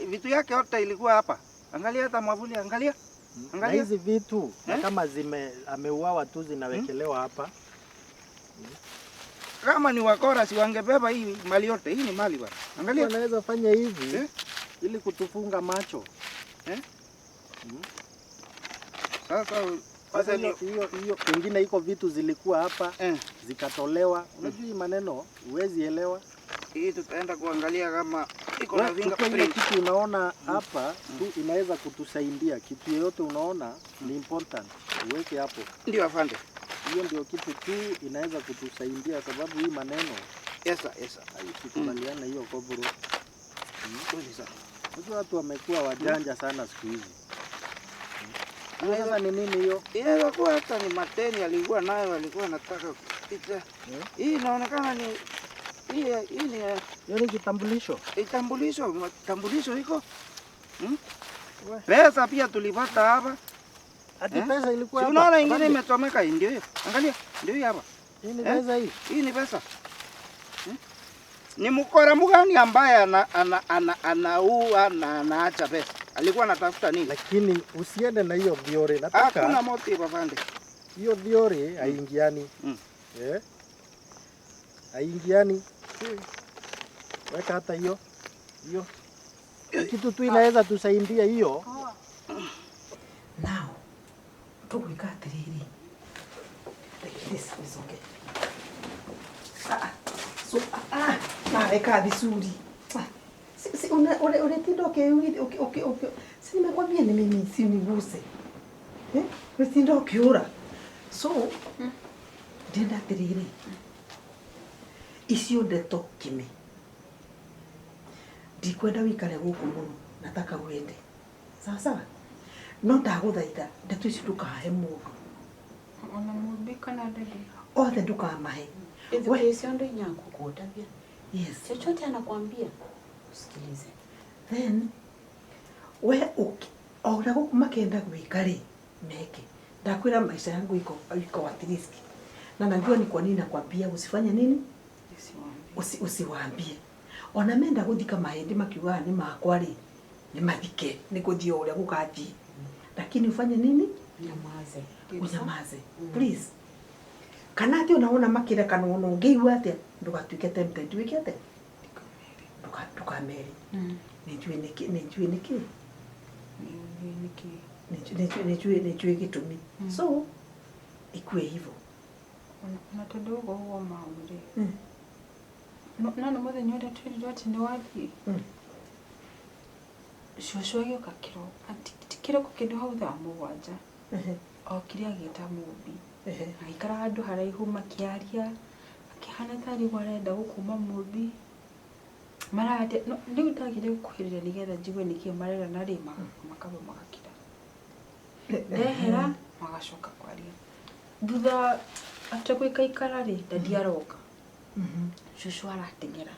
vitu yake yote ilikuwa hapa. Angalia hata mwavuli, angalia. Na Angalia. hizi vitu na Eh? kama zime ameuawa tu zinawekelewa hapa. Kama ni wakora si wangebeba hii mali yote. Hii ni mali bwana. Angalia. Wanaweza fanya hivi Eh? ili kutufunga macho. Eh? Sasa Sasa sasa ni hiyo hiyo pengine iko vitu zilikuwa hapa eh, zikatolewa. Unajua hii maneno huwezi elewa. hii tutaenda kuangalia kama iko na Wewe, chukua ile fingerprint. kitu unaona hapa tu inaweza kutusaidia. Kitu yoyote unaona ni important uweke hapo. Ndio afande. Hiyo ndio kitu tu inaweza kutusaidia, sababu hii maneno Yes sir, yes sir. sikubaliana hiyo kobro. Kweli sana. Unajua watu wamekuwa wajanja sana siku hizi. Hiyo sasa ni nini hiyo? Inaweza kuwa hata ni mateni alikuwa nayo, alikuwa anataka kupita. Hii inaonekana ni hii ni Hiyo ni kitambulisho. kitambulisho, kitambulisho iko. Hmm? Pesa pia tulipata hapa. Ati Eh? pesa ilikuwa Si hapa. unaona ingine Afande. imechomeka hii ndio hiyo. Angalia, ndio hii hapa. Hii ni Eh? pesa hii. Hii ni pesa. Hmm? Ni mkora mgani ambaye ana ana ana anaua na anaacha pesa? Alikuwa anatafuta nini? Lakini usiende na hiyo theory. Hakuna Nataka motive afande. hiyo theory haingiani. Eh? Haingiani. Weka hata hiyo. Hiyo. Kitu tu inaweza tusaidia hiyo. Now, tũgwĩka atĩrĩrĩ. This is okay. Ah, ah. So, ah, naweka vizuri. Ah, si, unatinda uki si nimekwambia ni mimi si niguse. Eh? Unatinda ukiura. So, ndĩrenda atĩrĩrĩ. Icio ndeto kimi. Ndikwenda wikare gũkũ mũno, nataka uende. Sawa sawa? No ndagũthaitha ndeto icio ndũkahe mũndũ. Ona mũmbi kana dadi. Othe ndũkamahe. Ithuĩ ndo inyakukutabia. Yes. Chochote anakuambia usikilize. Then we o ũrĩa gũkũ makenda gwĩka rĩ meke. Ndakwĩra maisha yangu iko at risk. Na najua ni kwa nini nakwambia usifanye nini? Usiwaambie. Ona menda gũthika mahĩndĩ makiugaga nĩ makwa rĩ, nĩ mathike nĩ gũthiĩ o ũrĩa gũgathiĩ. Lakini ufanye nini? Unyamaze. Unyamaze. Please. Kana atĩ ona wona makĩra kana ona ũngĩigua atĩa ndũgatuĩke tempted wĩke atĩa? Ndũkamere. Nĩnjũĩ nĩkĩ nĩnjũĩ nĩkĩ Nijue gĩtũmi. So ikue hivyo. Na tondũ ũguo ũguo mau rĩ, no nĩ mũthenya ũrĩa twerirwo atĩ nĩ wathiĩ, cũcũ agĩũka kĩroko, ti kĩroko kĩndũ hau thaa 7, okire agĩta Mũmbi, agĩikara handũ haraihu makĩaria, akĩhana tarĩ guo arenda gũkũma Mũmbi. Mararia, rĩu ndagire gũkuhĩrĩria nĩgetha njigue nĩkĩĩ marerana rĩ, makamba magakira. Ndehera magacoka kwaria. Thutha after gũikaikara rĩ, daddy aroka. Cũcũ arateng'era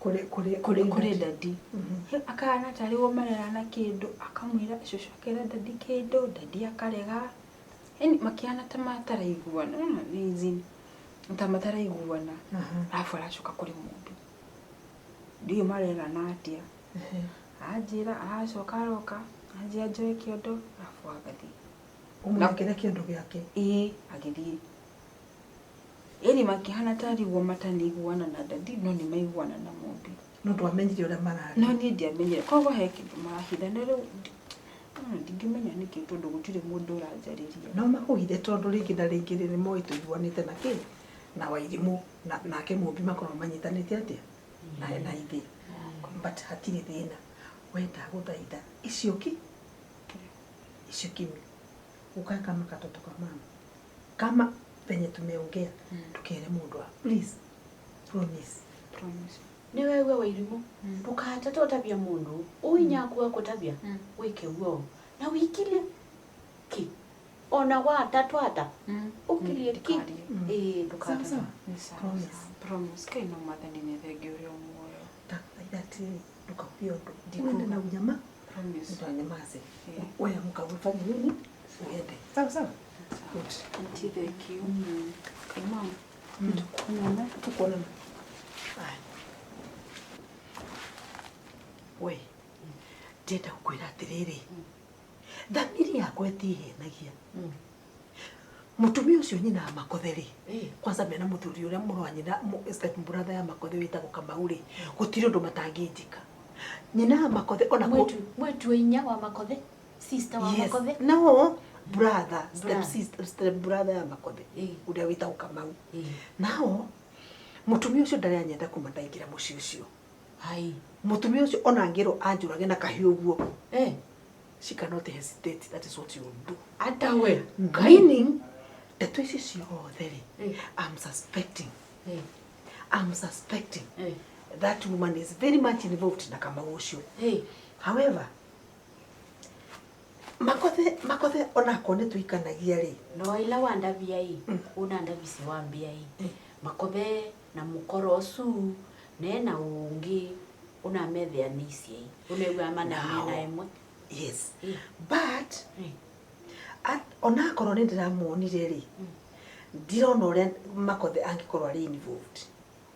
kũrĩ daddy. Akahana tarĩ guo marerana kĩndũ, akamwĩra cũcũ akera daddy kĩndũ, daddy akarega. Yaani makĩhana ta mataraiguana, nĩwona nĩ ta mataraiguana. Arabu aracoka kũrĩ Mũmbi. Ndiũĩ marerana atĩa. Anjĩra aracoka aroka, anjĩra njoe kĩondo, arabu agathiĩ. Ũmũnengere kĩondo gĩake? Ĩĩ, agĩthiĩ. Yaani makĩhana tarĩ guo matanaiguana na daddy, no nĩ maiguana na Mũmbi. No ndwamenyire ũrĩa mararia? No niĩ ndiamenyire. Koguo he kĩndũ marahitha na rĩu ndingĩmenya nĩkĩ tondũ gũtirĩ mũndũ ũranjarĩria. No makũhithe tondũ rĩngĩ na rĩngĩ rĩ, nĩ moĩ tũiguanĩte na kĩ na Wairimũ nake Mũmbi makoragwo manyitanĩte atĩa na ithe. But hatirĩ thĩna. We ndagũthaitha icio ki icio kimi ukae kama katoto ka mama, kama venye tumeongea, tukere mundu please promise. Promise. Nĩ wewe Wairimũ, ndũkahatate ũtavia mũndũ ũinyaku akũtavia wĩke guo na wikirie ki ona watatwata ũkirie ki ĩĩ ndũkahatate. Promise. Promise. Kai no Mwathani nĩ thengiũ ũrĩ o muoyo. Ndagũthaitha atĩrĩrĩ, ndũkauge ũndũ. Uende na unyama. Promise. Utanyamaze. Wewe amka ufanye nini? Uende. Sawa sawa. Good. Auntie, thank you. Kai mama. Tukuonana. Tukuonana. Haya. We, ndĩrenda gũkwĩra atĩrĩrĩ, thamiri yakwa ĩtihenagia. Mũtumia ũcio nyina wa Makothe rĩ, kwanza mena mũthuri ũrĩa mũrũ wa nyina, step brother ya Makothe wĩtagwo Kamau rĩ, gũtirĩ ũndũ matangĩnjĩka. Nyina wa Makothe ona Mwĩtu wa inya wa Makothe, sister wa Makothe? No, brother, step sister, step brother ya Makothe, ũrĩa wĩtagwo Kamau. Nao mũtumia ũcio ndarĩ anyenda kuma ndaingĩra mũciĩ ũcio. Hai. Mũtumia ũcio ona angĩrwo anjũrage na kahiũ ũguo. She cannot hesitate. That is what you will do. Ata we. Meaning, ndeto ici ciothe rĩ, I'm suspecting. I'm suspecting that woman is very much involved na Kamau ũcio. However, Makothe onako nĩ tũikanagia rĩ. No ila wandavia ĩ, unandavisi wambia ĩ. Makothe na mũkoro ũcu nena ũngĩ unamethea nĩici ĩ. Unaigua mana mena ĩmwe. Yes. But onakorwo nĩ ndĩramuonire rĩ, ndirona ũrĩa Makothe angĩkorwo arĩ involved.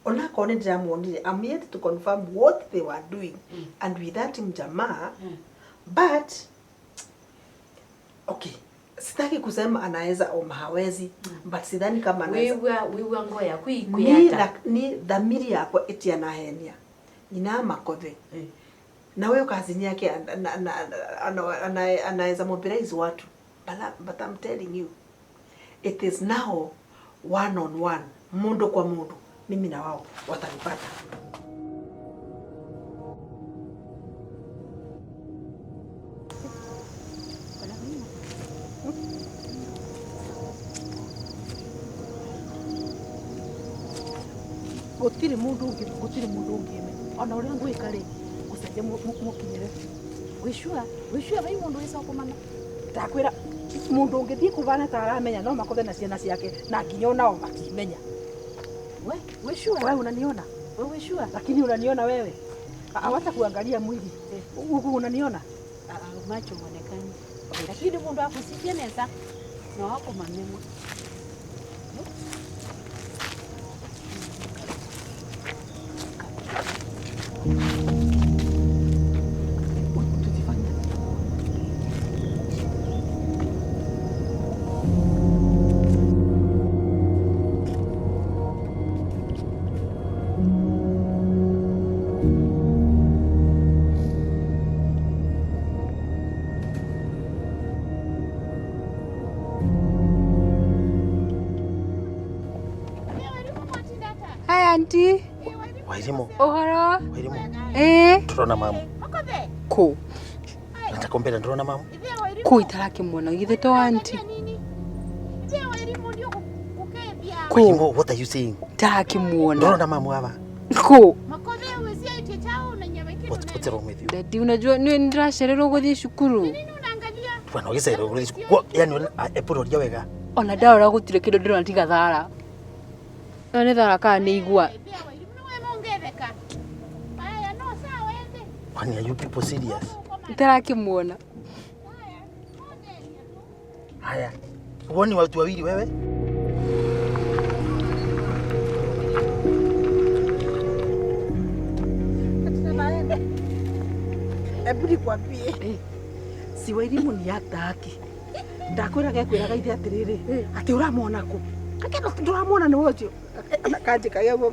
Onakorwo nĩ ndĩramuonire, I'm yet to confirm what they were doing and with that mjamaa, but okay, sitaki kusema anaweza au hawezi, but sidhani kama anaweza. Wiwa ngo yaku ikwĩata. Ni dhamiri yakwa ĩtianahenia. Nyina Makothe. Na huyo kazini yake anaweza mobilize watu. But I'm telling you, it is now one on one, mundu kwa mundu. Mimi na wao watanipata. Gũtirĩ mũndũ ũngĩ, gũtirĩ mũndũ ũngĩ ona ũrĩa ngwĩka rĩ, gũcenjia mũkinyĩre. Wĩcua, wĩcua vai mũndũ wĩca kũmana. Ndakwĩra mũndũ ũngĩthiĩ kũbana ta aramenya no Makothe na ciana ciake na nginya onao matimenya. We, wĩcua. Wewe unaniona? We wĩcua. Lakini unaniona wewe? Hawata kuangalia mwili. Huku unaniona? Macho huonekani. Lakini mũndũ akusikia nesa na wako manema. Auntie. Wairimu. Ũhoro? Wairimu. Ĩĩ. Ndũrona mamu. Kũ? Natakombera ndũrona mamu. Kũ itarakĩmuona githĩ to auntie. Wairimu, what are you saying? Itarakĩmuona. Ndũrona mamu aba. Kũ? What's wrong with you? Daddy, unajua nĩ ndĩracererwo gũthiĩ cukuru. Bwana ũgĩcererwo gũthiĩ cukuru. Kwa yani epuroria wega. Ona ndarora gũtirĩ kĩndũ ndĩrona tiga thara. No nĩ thara kana nĩ igua. Kwani are you people serious? Itarakĩmuona. Haya. Huoni watu wawili wewe? Hebu nikwambie si Wairimu ni ataki ndakwĩraga ekwĩraga ithe atĩrĩrĩ atĩ ũramwona kũ Kakeno ndũramwona nĩ ũcio kanjĩkagia guo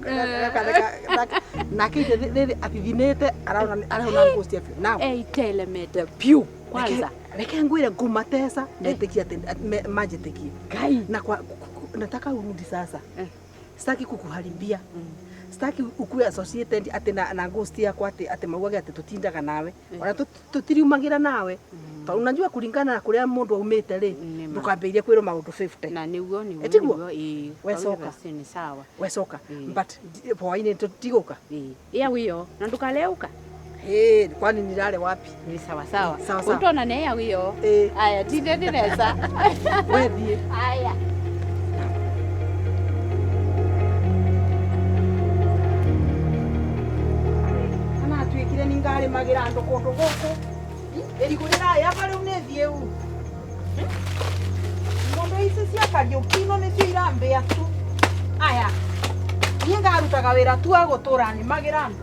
nake ithe rĩrĩ athithinĩte arona arona nguo cia biũ now itelemete piũ kwanza reke ngwĩre ngũmatesa metĩkie atĩ manjĩtĩkie na kwa nataka urudi sasa sitaki kukuharibia sitaki ukue associated ati na ghost yakwa ati ati maugage ati tutindaga nawe ona tutiriumagira nawe tondu unajua kulingana na kuria mundu aumite ri ndukambĩrĩrie kwĩrwo maũndũ 50 na nĩguo nĩguo Ĩtiguo? nĩguo, ĩĩ. Wecoka. Kwa ni sawa wecoka but hwaĩ-inĩ tũtigũka iya wiyo na ndukaleuka Ĩĩ, kwani nilale wapi ni sawa sawa Sawa sawa. utona ne iya wiyo aya tinde ndinesa wethiĩ aya Kana atuĩkire nĩ ngarĩmagĩra andũ kũndũ gũkũ ĩrigũ rĩrayaba rĩu nĩ thiĩu ng'ombe ici cia Kariũki ino nĩcio irambĩa tu aya niĩ ngarutaga wĩra tu wa gũtũra nĩmagĩra andũ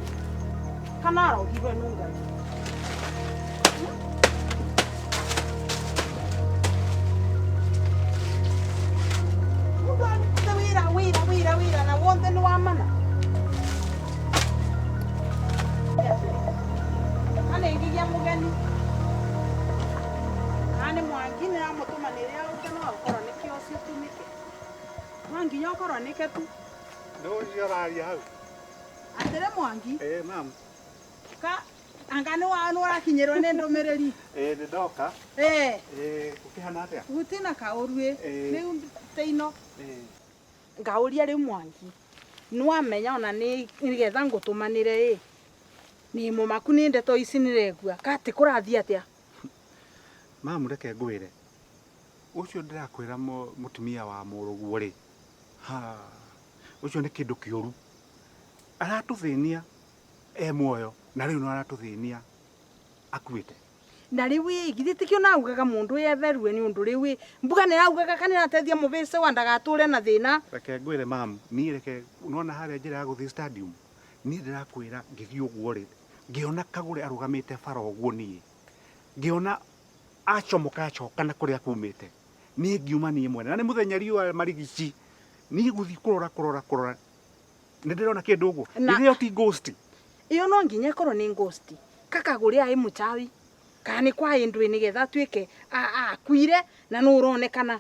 kana arogirwe nĩ Ngai. Mũndũ arutĩte wĩra wĩra wĩra wĩra na wothe nĩ wa mana. Kana ĩngĩgĩa mũgeni kana nĩ Mwangi nĩ ramũtũmanĩre ũke no ũkorwo nĩkĩo ũcio tu nĩkĩ no nginya ũkorwo nĩke tu Nĩ ũcio ũraria hau. atĩrĩ Mwangi Ĩĩ ma'am. ka anga nĩ wa nĩ ũrakinyĩrwo nĩ ndũmĩrĩri Ĩĩ nĩ ndoka. Ĩĩ. Ĩĩ gũkĩhana atĩa? Gũtirĩ kaũru ĩ Ĩĩ. rĩu teino Ĩĩ. ngaũria rĩu Mwangi nĩwamenya ona nĩ nĩgetha ngũtũmanĩre ĩ nĩ mũmaku nĩ ndeto ici nĩregua katĩ kũrathiĩ atĩa Ma'am reke ngwĩre. Ũcio ndĩrakwĩra mũtumia wa mũrũguo rĩ. Ha. Ũcio nĩ kĩndũ kĩũru. Aratũthĩnia e muoyo na rĩu no aratũthĩnia akuĩte. Na rĩu ĩ githĩ tikĩo naugaga mũndũ yetherue nĩ ũndũ rĩu ĩ mbuga nĩraugaga kana ĩrateithia mũbĩce wa ndagatũre na thĩna. Reke ngwĩre ma'am, niĩ reke nona harĩa njĩra ya gũthiĩ stadium. Niĩ ndĩrakwĩra ngĩthiĩ ũguo rĩ, ngĩona Kagũre arũgamĩte bara ũguo niĩ. Ngĩona acomoka acoka na kũrĩa kumĩte. Niĩ ngiuma niĩ mwene. Na nĩ mũthenya riũa marigici. Niĩ gũthiĩ kũrora kũrora kũrora. Nĩ ndĩrona kĩndũ ũguo. Na- Githĩ ĩyo ti ghost? Ĩyo no nginya ĩkorwo nĩ ghost. Kakagũre aĩ mũchawi kana nĩ kwa ĩndũ nĩgetha atuĩke akuire na nũ ũronekana.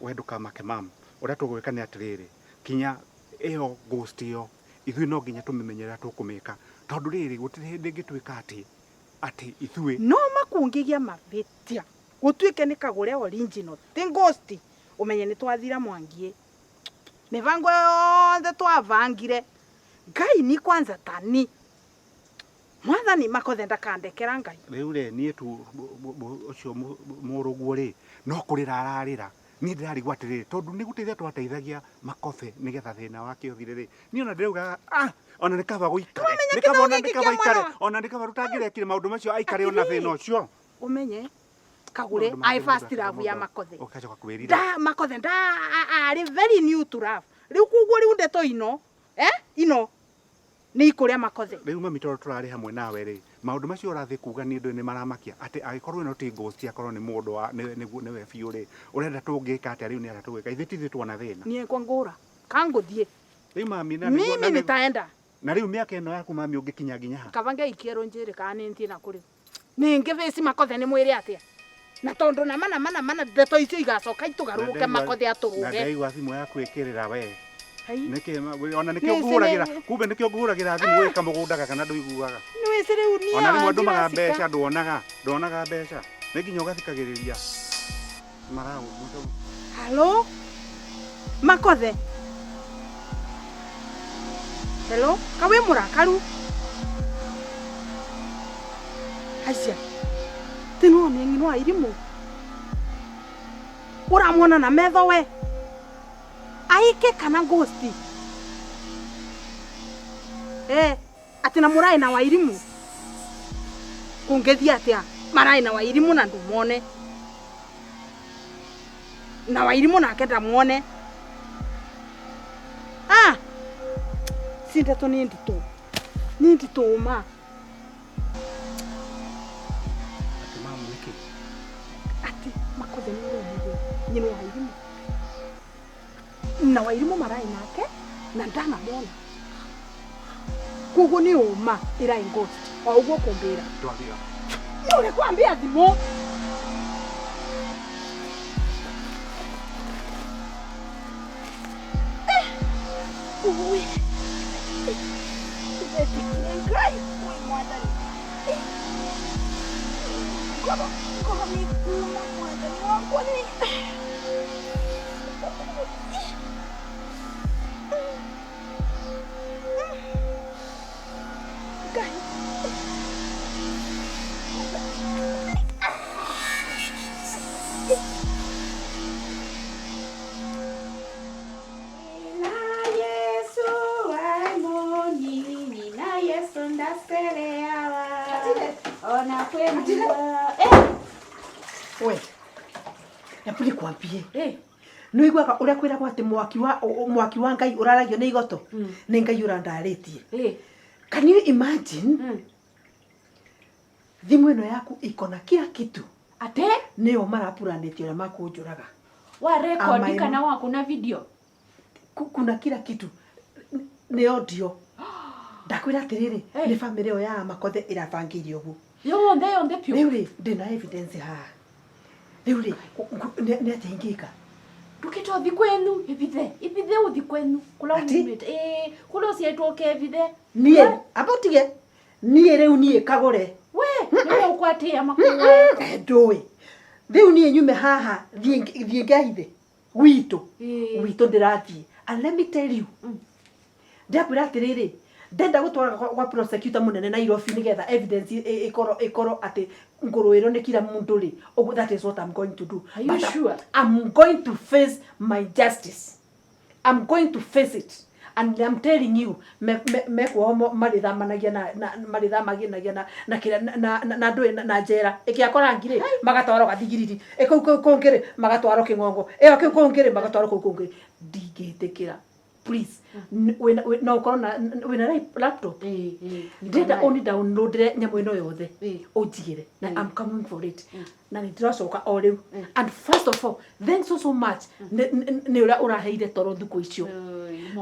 We ndũkamake ma'am. Ũrĩa tũgwĩka nĩ atĩrĩrĩ, kinya ĩyo ghost ĩyo ithuĩ no nginya tũmĩmenye ũrĩa tũkũmĩka. Tondũ rĩrĩ gũtirĩ hĩndĩ ĩngĩtuĩka atĩ atĩ ithuĩ no makũngĩgĩa mavĩtia gũtuĩke nĩ Kagũre original ti ghost ũmenye nĩ twathira Mwangi mĩbango yothe twabangire Ngai ni kwanza tani mwathani makothe ndakandekera Ngai. Rĩu rĩ niĩ tu ũcio mũrũguo rĩ no kũrĩra ararĩra. Niĩ ndĩrarigwo atĩrĩrĩ tondũ nĩ gũteithia twateithagia Makothe nĩgetha thĩna wake ũthire rĩ. Niĩ ona ndĩraugaga ah ona nĩ kaba gũikare. Nĩ kaba ona nĩ kaba aikare. Ona nĩ kaba tũtangĩrekire maũndũ macio aikare ona thĩna ũcio. Ũmenye Kagũre Maũndũ aĩ mangĩ first mũndũ love ya Makothe. Ũgacoka kwĩrira. Nda Makothe nda arĩ very new to love. Rĩu koguo rĩu ndeto ino ino nĩ ikũrĩa Makothe. Rĩu mami tondũ tũrarĩ hamwe nawe rĩ, maũndũ macio ũrathiĩ kuga niĩ ndũĩ nĩ maramakia atĩ angĩkorwo ĩno ti ghost akorwo nĩ mũndũ wa nĩwe biũ rĩ, ũrenda tũngĩka atĩa rĩu nĩ atĩa tũgwĩka? Ithuĩ ti ithuĩ tuona thĩna. Niĩ kwa ngũra kangũthiĩ. Rĩu mami na nĩguo Mimi nitaenda. Na rĩu mĩaka ĩno yaku mami ũngĩkinya nginya ha? Kaba ngeikie rũnjĩrĩ kana nĩ nthiĩ na kũrĩ. Ningĩ bĩci Makothe nĩ mwĩre atĩa? Na tondũ na mana mana mana ndeto icio igacoka itũgarũrũke Makothe Na atũrũge. ndaigua thimũ yaku ĩkĩrĩra we. Nĩkĩ ona nĩkĩo ngũhũragĩra kumbe nĩkĩo ngũhũragĩra thimũ wĩ kamũgũnda kana ndũiguaga. Nĩwĩci rĩu niĩ Ona rĩmwe ndũmaga mbeca nduonaga nduonaga mbeca nĩ nginya ũgathikagĩrĩria marau. Halo Makothe. Hello, kawe murakaru. Acia. Tino ni ngino airimu. Uramwona na metho we. Aike kana ghost. Eh, ati na murai na wairimu. Kungethia atia marai na wairimu na ndumone. Na wairimu nake ndamwone. Ah. Sindeto ni ndito. Ni ndito ma. Ati mamu niki? Ati Makothe ni uronire nyina wa Wairimu. Na Wairimu marai nake na ndanamwona. Koguo ni uma irai ghost. O uguo kumbira. Twambia. Ni urikwambia thimu. Ui. Ndetĩkire Ngai wĩ mwathani. Ngoro ngoro nĩ kuma mwathani wakwa nĩ. Ngai. We, hebu nikwambie. Nĩũiguaga ũrĩa kwĩragwo atĩ mwaki wa Ngai ũraragio nĩ igoto? Nĩ Ngai ũrandarĩtie. Can you imagine? Thimũ ĩno yaku iko na kila kitu. Ate? Nĩo marapuranĩtie ũrĩa makũnjũraga. Wa record kana wa kuna video? Kuna kila kitu. Nĩ audio. Ndakwĩra atĩrĩrĩ, nĩ famĩlĩ ĩyo ya Makothe ĩrabangĩire ũguo. Yonthe yonthe piũ. Rĩu rĩ, ndĩna evidence haha. Rĩu rĩ, nĩ atĩa ingĩka? Ndũkĩte ũthi kwenu, ĩbithe, ĩbithe ũthi kwenu. Kũla umĩte. Ĩĩ, kũla ũciaitwo ũkebithe. Niĩ, amba ũtige. Niĩ rĩu niĩ kagũre. We, nĩwe ũkwatĩa makuoe. Ndũĩ. Rĩu niĩ nyume haha, thiĩ ngehithe. Gwitũ. Gwitũ ndĩrathiĩ. And let me tell you. Ndakwĩra atĩrĩrĩ, ndenda gũtwara gwa prosecutor mũnene Nairobi nĩgetha evidence ĩkorwo atĩ ngũrũĩrwo nĩ kila mũndũ rĩ. Ũguo that is what I'm going to do. Are you sure? I'm going to face my justice. I'm going to face it. And I'm telling you, mekuoho marĩthamanagia na marĩthamanagia na kĩrĩa na ndũĩ na njera. Ĩkĩakora ngirĩ magatwarwo gathigiriri. Ĩkũu kũu kũngĩ rĩ magatwarwo kĩng'ong'o. Ĩyo kĩu kũngĩ rĩ magatwarwo kũu kũngĩ. Ndingĩtĩkĩra. Please, no ukorwo na wĩna laptop. Ndĩrenda ũni download nyamũ ĩno yothe ũnjigĩre na I'm coming for it. Na nĩ ndĩracoka o rĩu. And first of all, thanks so much nĩ ũrĩa ũraheire toro thukũ icio.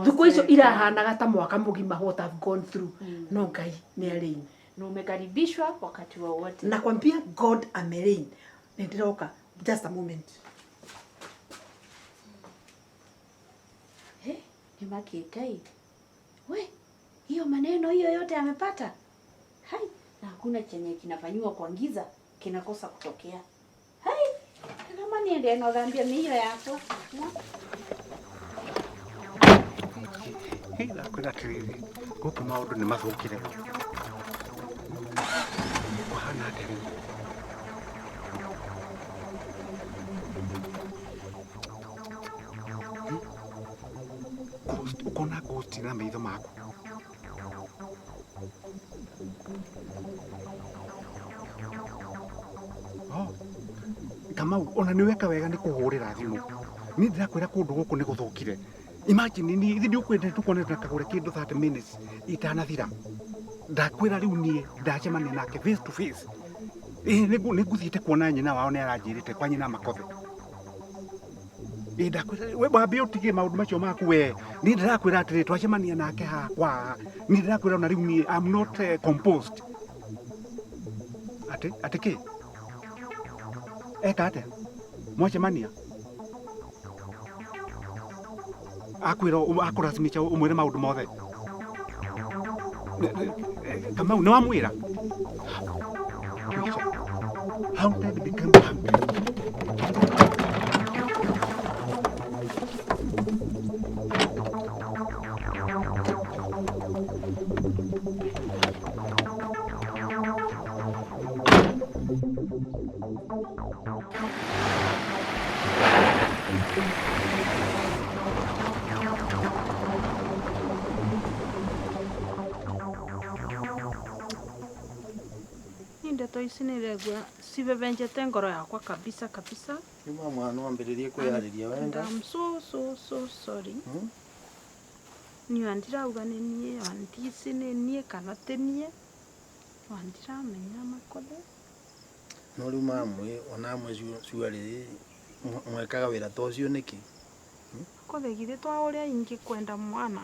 Thukũ icio irahanaga ta mwaka mũgima what I've gone through. No Ngai nĩ arĩini. Na umekaribishwa wakati wowote. Nakwambia God amereign. Nĩ ndĩroka just a moment. Nimakitai. We, hiyo maneno hiyo yote amepata. Hai, na hakuna chenye kinafanywa kwa giza kinakosa kutokea. Hai, kama niende no dhambia mio yako. Hei, ndakwĩra atĩrĩrĩ, gũkũ maũndũ nĩ mathũkire. Kũhana atĩa rĩu? Ũkona ghost na maitho maku. Oh, Kamau, ona nĩ weka wega nĩ kũhũrĩra thimũ. Niĩ ndĩrakwĩra kũndũ gũkũ nĩ gũthũkire. Imagine niĩ ithuĩ ndiũkwenda tũkone na kagũre kĩndũ 30 minutes itanathira. Ndakwĩra rĩu niĩ ndacemania nake face to face. Ĩĩ nĩngũthiĩte kuona nyina wao nĩ aranjĩrĩte kwa nyina Makothe. Ĩĩ ndakwĩra we wambe ũtige maũndũ macio maku we. Niĩ ndĩrakwĩra atĩrĩ twacemania nake haha kwa. Niĩ ndĩrakwĩra ona rĩu niĩ I'm not composed. Atĩ atĩ kĩ? Eka atĩa? Mwacemania? Akwĩra akũracimicha ũmwĩre maũndũ mothe. Kamau nĩ wamwĩra? Haunted become haunted. Ni ndeto ici nä iregua cibebenjete ngoro yakwa kabisa kabisa. Rĩu mama no wambĩrĩrie kwĩharĩria And wenda. I'm so so so sorry. Niĩ ona ndirauga nĩ niĩ, ona ndiĩci nĩ niĩ kana ti niĩ, ona ndiramenya Makothe. No rĩu mamwe ona amwe cuarĩ mwekaga wĩra ta ũcio nĩkĩ? Makothe githĩ twa ũrĩa ingĩkwenda mwana.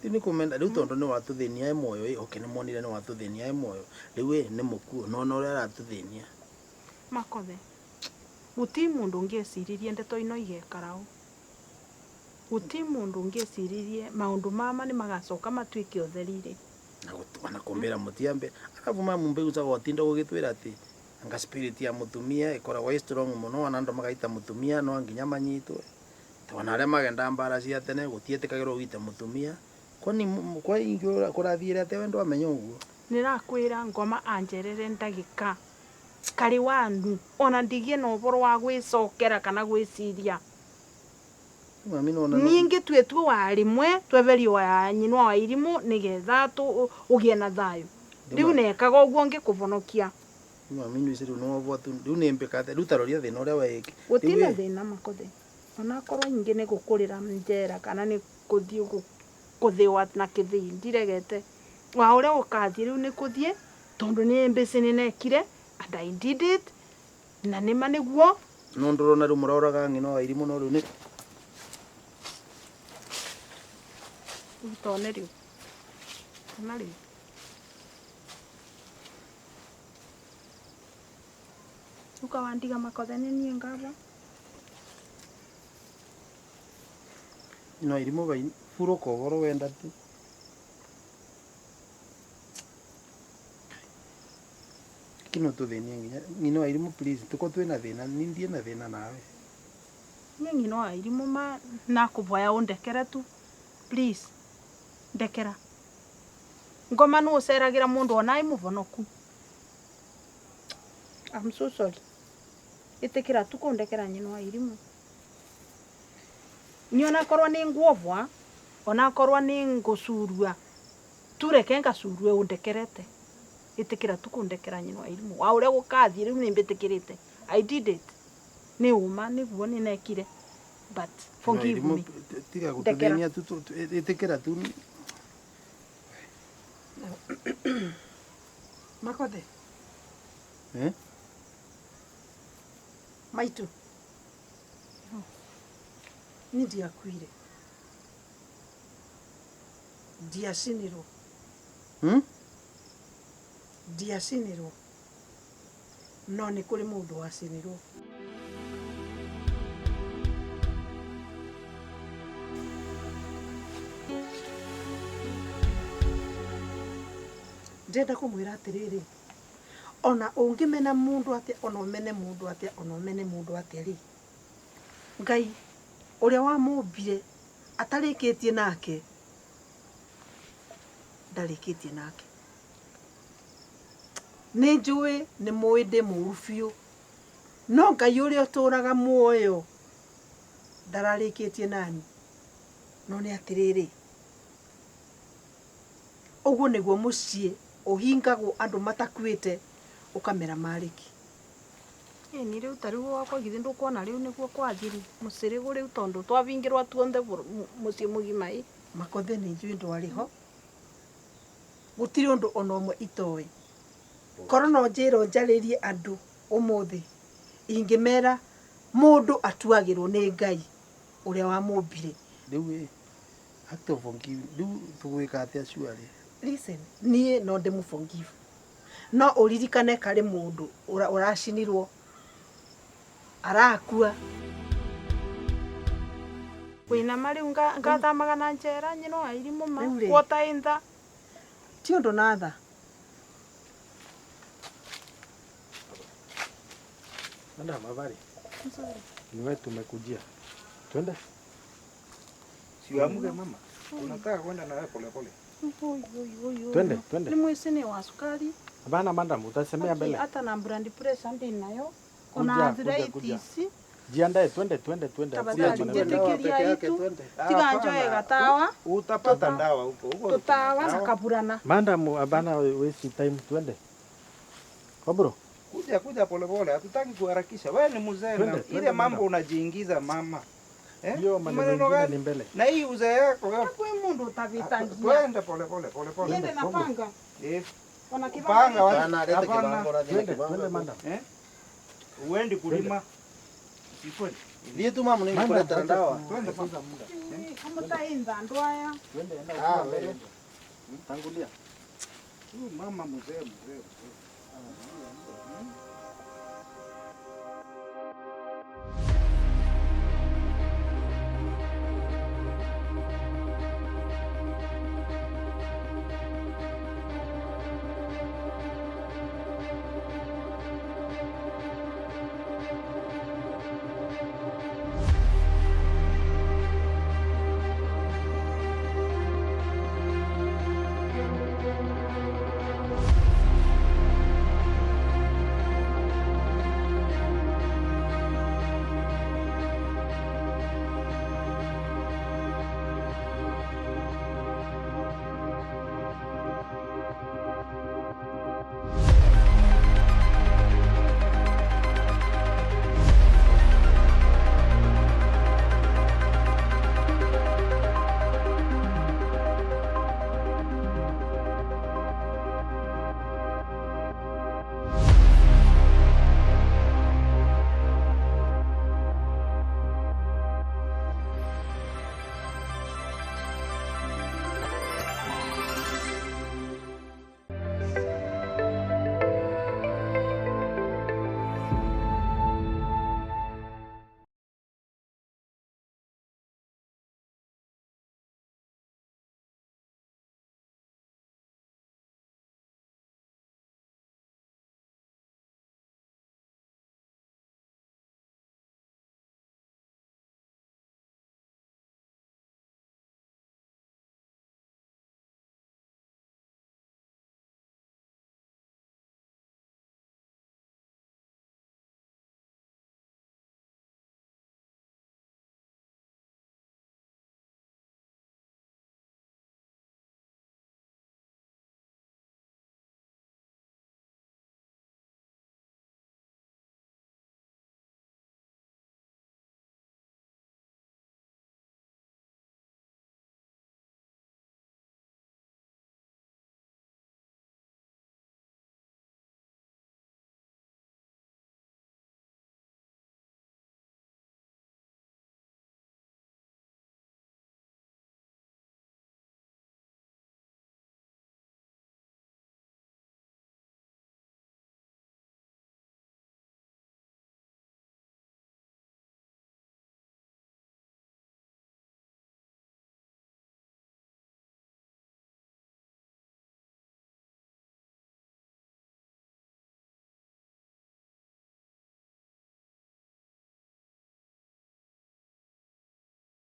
Rĩu nĩ kũmenda rĩu tondũ nĩ watũthĩnia e muoyo ĩ okay nĩ monire nĩ watũthĩnia e muoyo rĩu ĩ nĩ mũkuũ nona ũrĩa aratũthĩnia. Makothe gũti mũndũ ũngĩeciririe ndeto ino igekara ũũ. Gũti mũndũ ũngĩeciririe maũndũ mama nĩ magacoka matuĩke ũtheri-rĩ. Na ona kũmbĩra mũtiambe arabu mamu mbĩgucaga ũtinda ũgĩtwĩra atĩ anga spirit ya mũtumia ĩkoragwo ĩ strong mũno ona andũ magaita mũtumia no nginya manyitwe. Ona arĩa magenda mbara cia tene gũtiĩtĩkagĩrwo ũite mũtumia. Kwani kwa ingĩ kũrathiĩre atĩa we ndwamenya ũguo? Nĩrakwĩra ngoma anjerere ndagĩka karĩ wanu ona ndigie na ũboro wa gwĩcokera kana gwĩciria. Mami nona Niĩ ngĩtuĩtue wa rĩmwe tweberio wa nyinwa wa irimũ nĩgetha ũgĩe na thayũ. Rĩu nekaga ũguo ngĩkũvonokia. Mami nĩ rĩu nĩwobwo tu rĩu nĩ mbĩka atĩa rĩu taroria thĩna ũrĩa weĩke. Gũtirĩ thĩna Makothe. Onakorwo ingĩ nĩ gũkũrĩra njera kana nĩ gũthiĩ kũthĩwa na kĩthĩi ndiregete. Wa ũrĩa gũkathiĩ rĩu nĩ kũthiĩ tondũ nĩ mbĩcĩ nĩnekire and I did it na nĩma nĩguo. No ndũrona rĩu mũroraga ng'ino wa irimũ no rĩu nĩ Tone rĩu. Tona rĩu. Ukawandiga Makothe nĩ niĩ ngaba. Ng'ino wa irimũ bai burũka ũhoro wenda tu. Kino tũthĩnie nginya ng'ino wa irimũ please tuko twĩna thĩna ni ndiĩ na thĩna nawe. Niĩ ng'ino wa irimũ ma nakũvoya ũndekere tu please ndekera. Ngoma nũ ũceragĩra mũndũ ona ĩ mũvonoku. I'm so sorry. Ĩtĩkĩra tu kũndekera nyina wa irimũ. Niĩ onakorwo nĩ nguovwa onakorwo nĩ ngũcurua tureke ngacurue ũndekerete. Ĩtĩkĩra tu kũndekera nyina wa irimũ. Wa ũrĩa gũkathiĩ rĩu nĩ mbĩtĩkĩrĩte. I did it. Nĩ ũma nĩguo nĩnekire. But forgive me. Tiga gũtũthĩnia tu ĩtĩkĩra tu. Makothe. Eh? Maitu. Ni ndiakuire. Ndiacinirwo. Ndiacinirwo. No nĩ kũrĩ mũndũ wacinirwo. Ndĩrenda kũmwĩra atĩrĩrĩ, ona ũngĩmena mũndũ atĩa, ona ũmene mũndũ atĩa, ona ũmene mũndũ atĩa rĩ, Ngai ũrĩa wamũmbire atarĩkĩtie nake ndarĩkĩtie nake. Nĩ njũĩ nĩ mũĩ ndĩ mũũru biũ, no Ngai ũrĩa ũtũũraga muoyo ndararĩkĩtie nani. No nĩ atĩrĩrĩ, ũguo nĩguo mũciĩ ũhingagwo andũ matakuĩte ũkamera marĩki. Ĩni rĩu ta rĩu wakwa githĩ ndũkuona rĩu nĩguo kwathiru mũcĩrĩgũ rĩu tondũ twavingĩrwa tuonthe mũciĩ mũgima ĩ. Makothe nĩ njũĩ ndwarĩ ho, gũtirĩ ũndũ ona ũmwe itoĩ. Korwo no njĩrwo njarĩrie andũ ũmũthĩ, ingĩmera mũndũ atuagĩrwo nĩ Ngai ũrĩa wamũmbire. Rĩu ĩ act of forgive rĩu tũgwĩka atĩa cuarĩ? Listen, niĩ no ndĩmũ forgive. No ũririkane karĩ mũndũ ũracinirwo arakua. Wina mari ngathamaga na njera nyino airimu ma Rĩu rĩ. kwota intha. Ti undu na tha. Madam, habari? Ni wewe tumekujia. Twende. Siamke mama. Tunataka kwenda na wewe pole pole. Twende, twende. Ni mwicini wa sukari. Hapana madam, utasemea mbele. Hata na blood pressure ndi nayo. Kuja, Ona kuja, kuja. arthritis. Jiandae, twende, twende, twende. Hakuna Tafadhali maneno. njitikiria itu. Tiga njoe gatawa. Utapata ndawa huko huko. Tutawa na kaburana. Madam, hapana waste time, twende. Kobro. Kuja kuja pole pole, hatutaki kuharakisha. Wewe ni mzee Twende, na twende, ile mambo madam. unajiingiza mama. Eh? Hiyo maneno Maneno mengine gani? ni mbele. Na hii uzee yako wewe. Kwe mundu utavitangia. Twende pole pole pole pole. Niende na panga. Eh. Ona kibanga. Panga wapi? Hapana, leta Hapana. kibango na Twende, twende madam. Eh? Uendi kulima. Si kweli? Thiĩ tu mamu nĩngũkũretera ndawa. Twende kwanza. Amutaintha andu aya. Twende, enda Ah, ukiwa mbele. mbele. Tangulia. Huyu mama mzee mzee. Mzee.